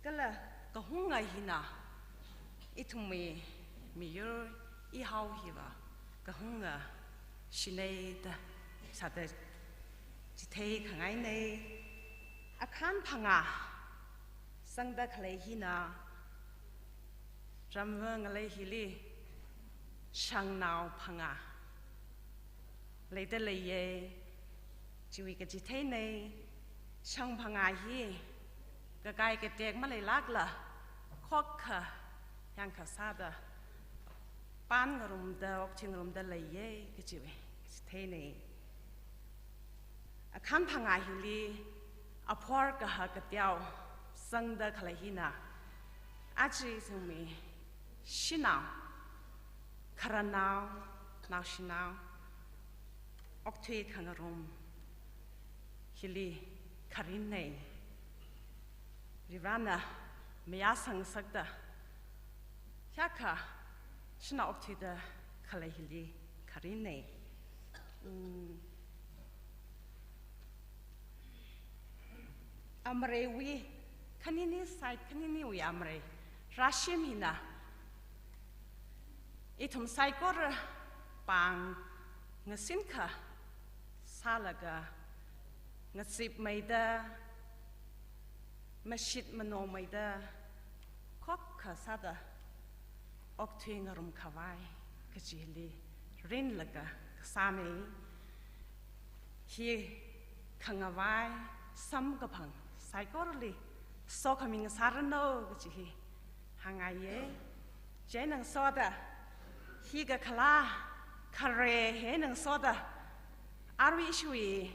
Kala kahunga hina ithumwui miyur ihao hiva kahunga shinei da sāda chithei khangainei. Akhan phangā sangda khalei hina Ramva ngalei hili shangnao phangā leida leiye. Chiwui kachitheinei. Shang phangā hi kakai katek maleilākla khokkha yangkha sāda pan ngarumda, okthui ngarumda leiye kachiwui kachitheinei. Akhan phangā hili aphor kaha kateo sangda khalei hina aja ithumwui shanao, khararnao, naoshinao okthui khangarum hili kharinei. Varivarana mayāsang ngasakta hiyākha shanao okthuida khalei hili kharinei. Mm. Amareiwui, khanini side khaniniwui amarei rāshim hina ithum saikora pāng ngasinkha sālaga ngazipmeida, mashit manomeida, khokkha sāda okthui ngarumkhavai kachili rinlaga kasānei. Hi khangavai samkaphang saikorali sokhami ngasāranu kachi hi hāngngaiye. Chieina ngasoda hi kakhalā khare hi eina ngasoda arui ishiwui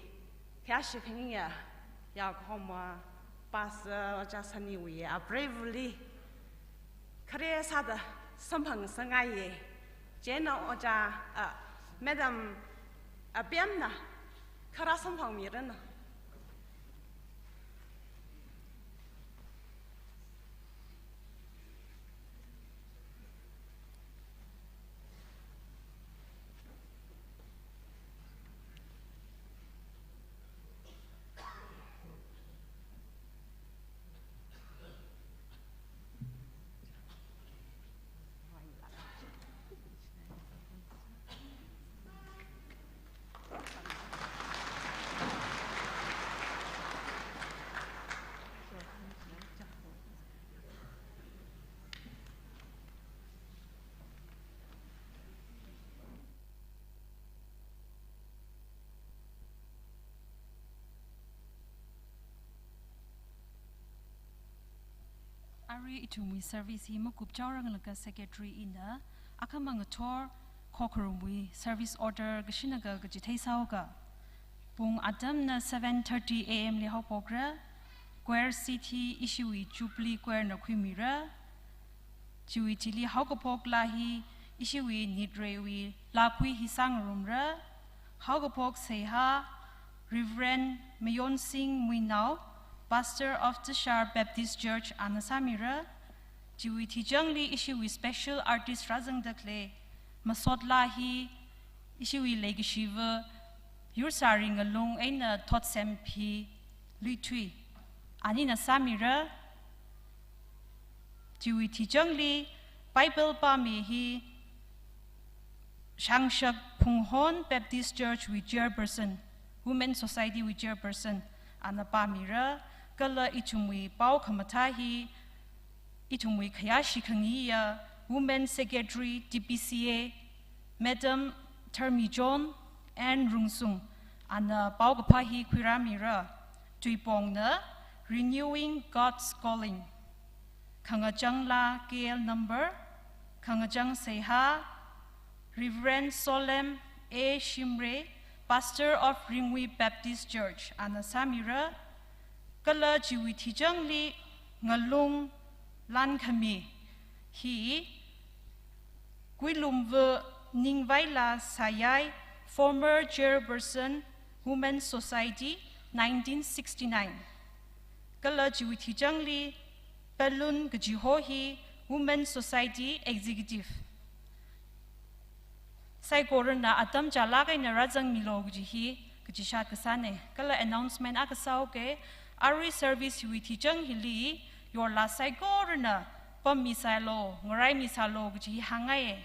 khayāshi khayāngayā yaokahoma Pastor Ojā Saniwui apreivali khare sāda samphangsangngaiye. Chieina Ojā, ah, Madam Apiamna khara samphangmiranu. Arui ithumwui service hi makupchaoranglaga secretary ina akhama ngathor khokharumwui service order kashinaka kachitheisāoka. Pung atamna seven thirty A M li haophokra, choir seat hi ishiwui Jubilee choir na khuimira. Chiwui thili haokaphok laa hi ishiwui nitreiwui laakhui hi sāngarumra. Haokaphok seihā Reverend Mayonsing Muinao, Pastor of Tashar Baptist Church, ana sāmira. Chiwui thichangli ishiwui special artist rāzangda khalei masot laa hi ishiwui leikashiva Yursari Ngalung eina Thotsemphi Luithui, anina sāmira. Chiwui thichangli Bible pāmi hi Shangshak Phunghon Baptist Church wui chairperson, Women Society wui chairperson, ana pāmira, kala ithumwui pao khamathā hi ithumwui khayāshi khangayā Women Secretary T B C A, Madam Tharmi John and Rungsung, Ana paokaphā hi khuirāmira. Tuipongna Renewing God's Calling. Khangachang laa K L Nambar, khangachang seihā Reverend Solem A Shimray, Pastor of Ringui Baptist Church, ana sāmira. Kala chiwui thichangli Ngalung Lankhami hi Kuilumva Ningvaila Sayai, former chairperson, Women Society, nineteen sixty-nine. Kala chiwui thichangli Palun kajiho hi Women Society Executive. Saikorana atam chālāk eina rāzangmilu kaji hi kachishat kasāna. Kala announcement akha sāuke, arui service hiwui thichang hili yorla saikorana pammisālu, ngaraimi sālu kaji hi hāngngai.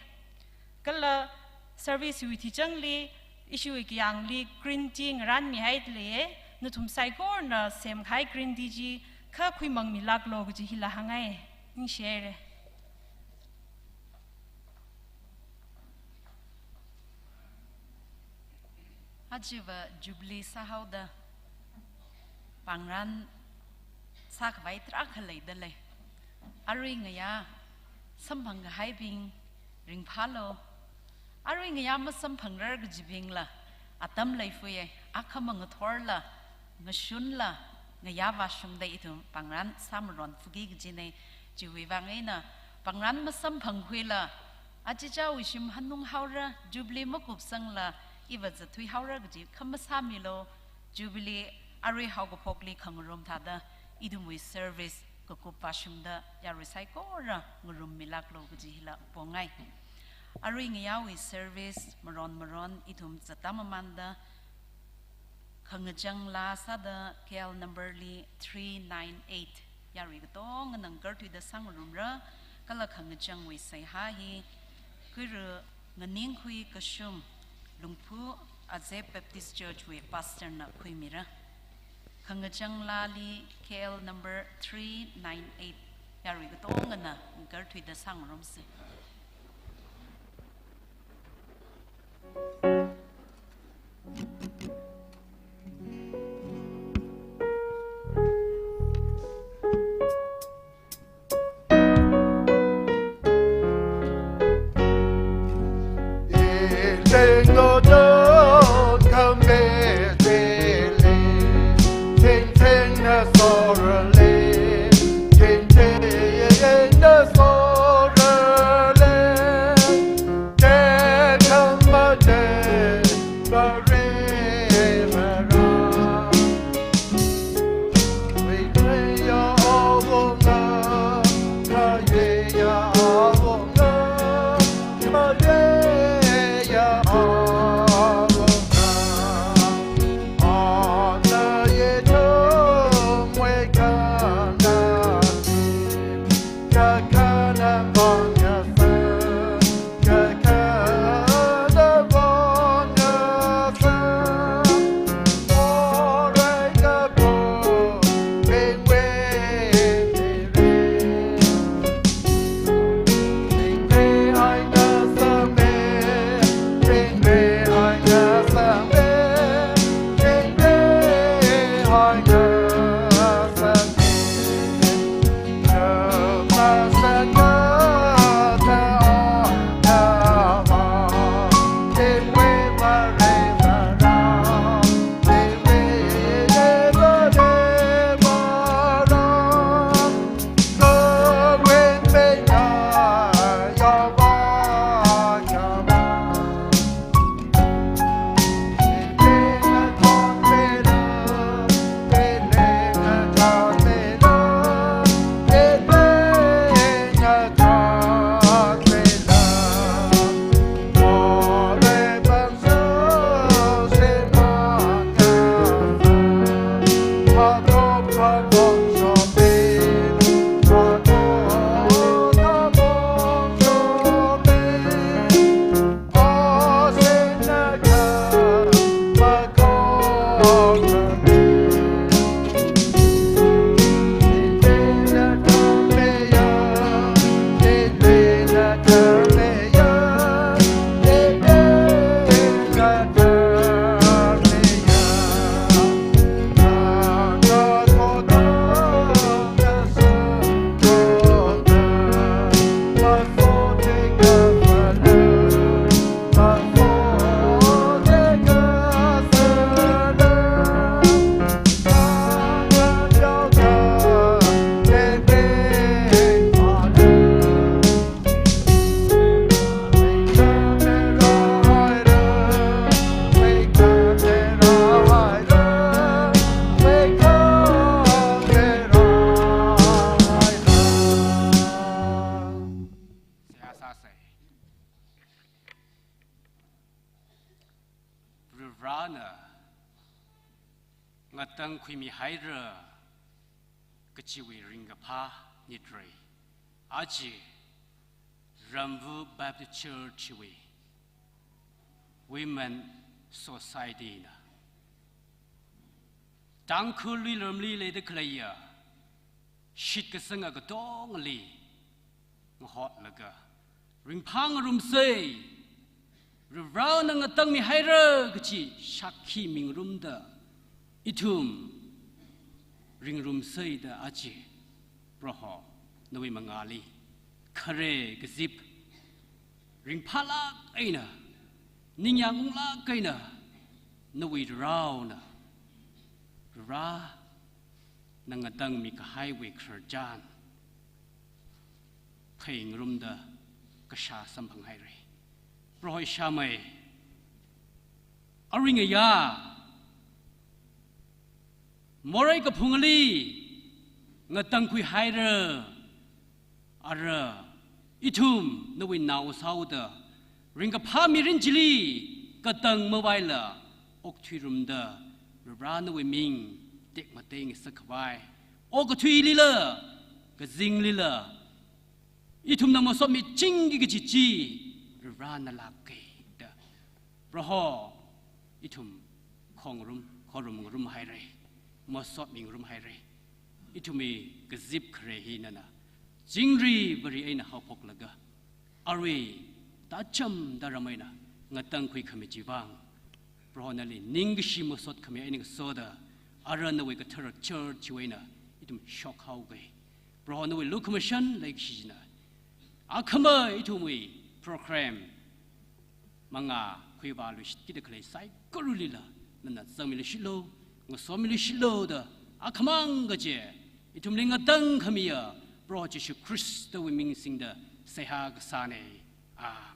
Kala service hiwui thichangli, ishiwui kayāngli green tea ngarānmihaida leiya, nathum saikorana semkahai green tea chi kha khuimangmilāklu kaji hila hāngngai. Ningshihaira. Ajava Jubilee sāhaoda pangran sākhavai tarākha leidalei. Arui ngayā samphangkahaibing ringphālu. Arui ngayā masamphangrar kajibingla atam leifuiya, akha mangathorla, ngashunla, ngayā vāshungda ithum pangran sāmaronfuki kajina. Chiwui vang eina pangran masamphangkhuila, achichāwui shim hanunghaora, Jubilee makupsangla iva zatthuihaora kaji kha masāmilu. Jubilee arui haokaphokli khangarum thāda ithumwui service kakup vāshungda yarui saikora ngarummilāklu kaji hila pongai. Arui ngayāwui service maron maron ithum zatda mamānda, khangachang laa sāda K L number li three nine eight, yarui katongana ngakarthuida sāngarumra. Kala khangachangwui seihā hi Kuiru Nganingkhui Kashung, Lungphu Azep Baptist Church wui pastor na khuimira. Khangachang laali K L number three nine eight, yarui katongana ngakarthuida sāngarumsa. tangkhuimihaira kachiwui ringkaphā nitrai. Aja Ramvu Baptist Church wui Women Society na Tangkhul luiramli leida khaleiya shitkasanga katongali ngahotlaga ringphāngarumsei, Varivarana ngatangmihaira kachi shākhi mingarumda ithum ringrumsei da aja Proho nawui mangāli khare kazip ringphālāk eina, ningyāng unglāk eina nawui raona, Varivara ngatangmi kahaiwui khararchan phāngarumda kashā samphanghaira. Proho ishāmei, aringaya morei kaphungali ngatangkhuihaira. Ara ithum nawui nao sāhaoda ringkaphā mirin chili katang mavaila okthuirumda Varivara nawui ming tekmatei ngasakkhavai okathuilila kazinglila ithumna masotmichingki kaji chi Varivara nalāka da Proho ithum khongarum, khorumangarumhaira, masotmingarumhaira. Ithumwui kazip khare hi nana chingri vari eina haophoklaga arui tacham taram eina ngatangkhuikhami chivang Proho nali ningkashi masotkhami eina ngasoda ara nawui kathara church wui eina ithum shokhaoga. Proho nawui lukhamashan leikashina akhama ithumwui program mangā khuivāluishitkida khalei saikoralila nana zangmiluishilu, ngasomiluishilu da akhamang kaje ithumli ngatangkhamiya Proho Jishu Khristawui ming singda seihā kasāna. Amen.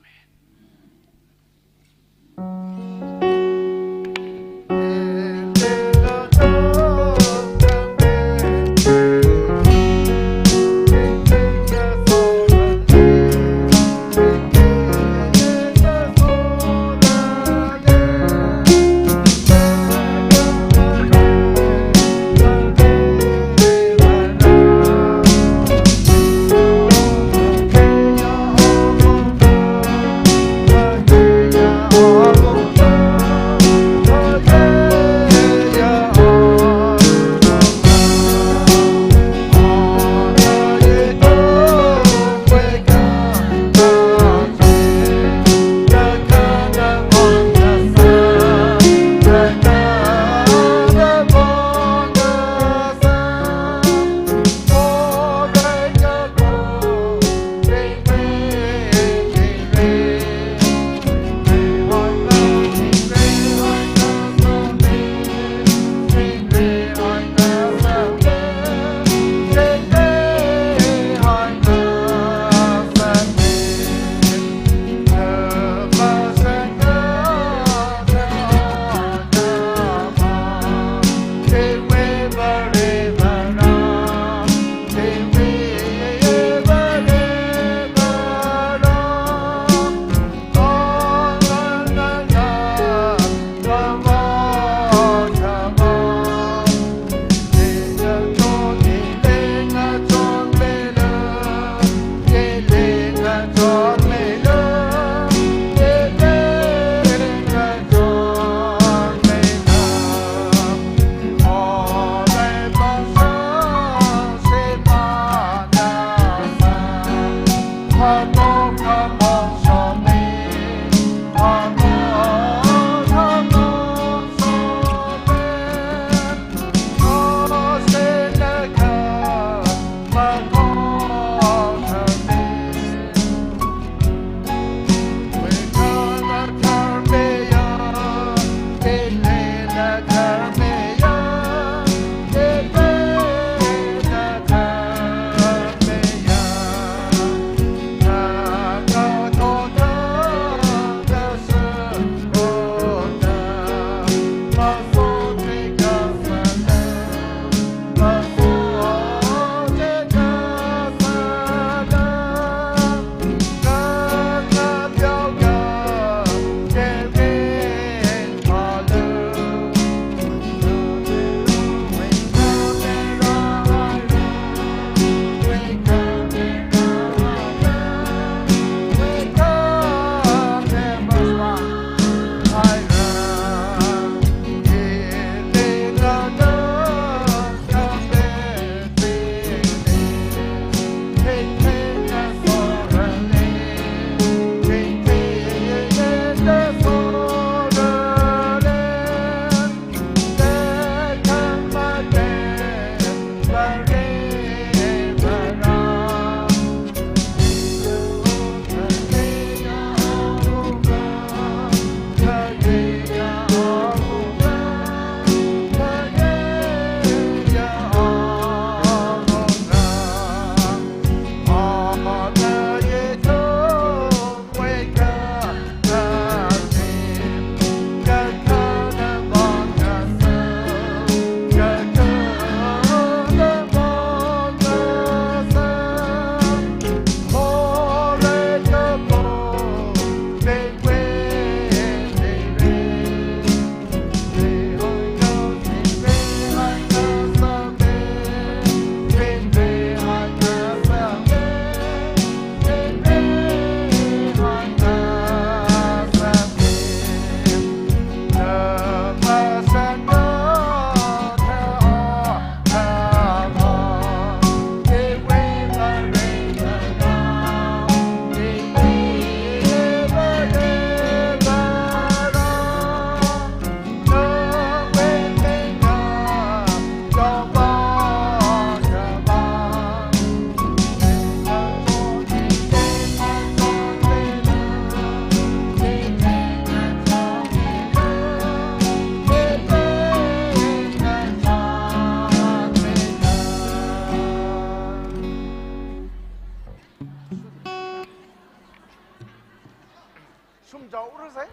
Ura sai,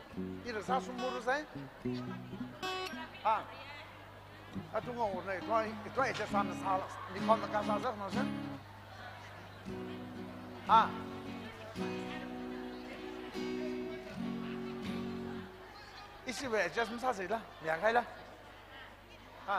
ira sāsum ura sai. Ha. Atunga ura nai, tua, tua ija sāna sāla, nikhon na kasā zak na sai. Ha. Ishi we adjust masāsila, miyang kaila. Ha.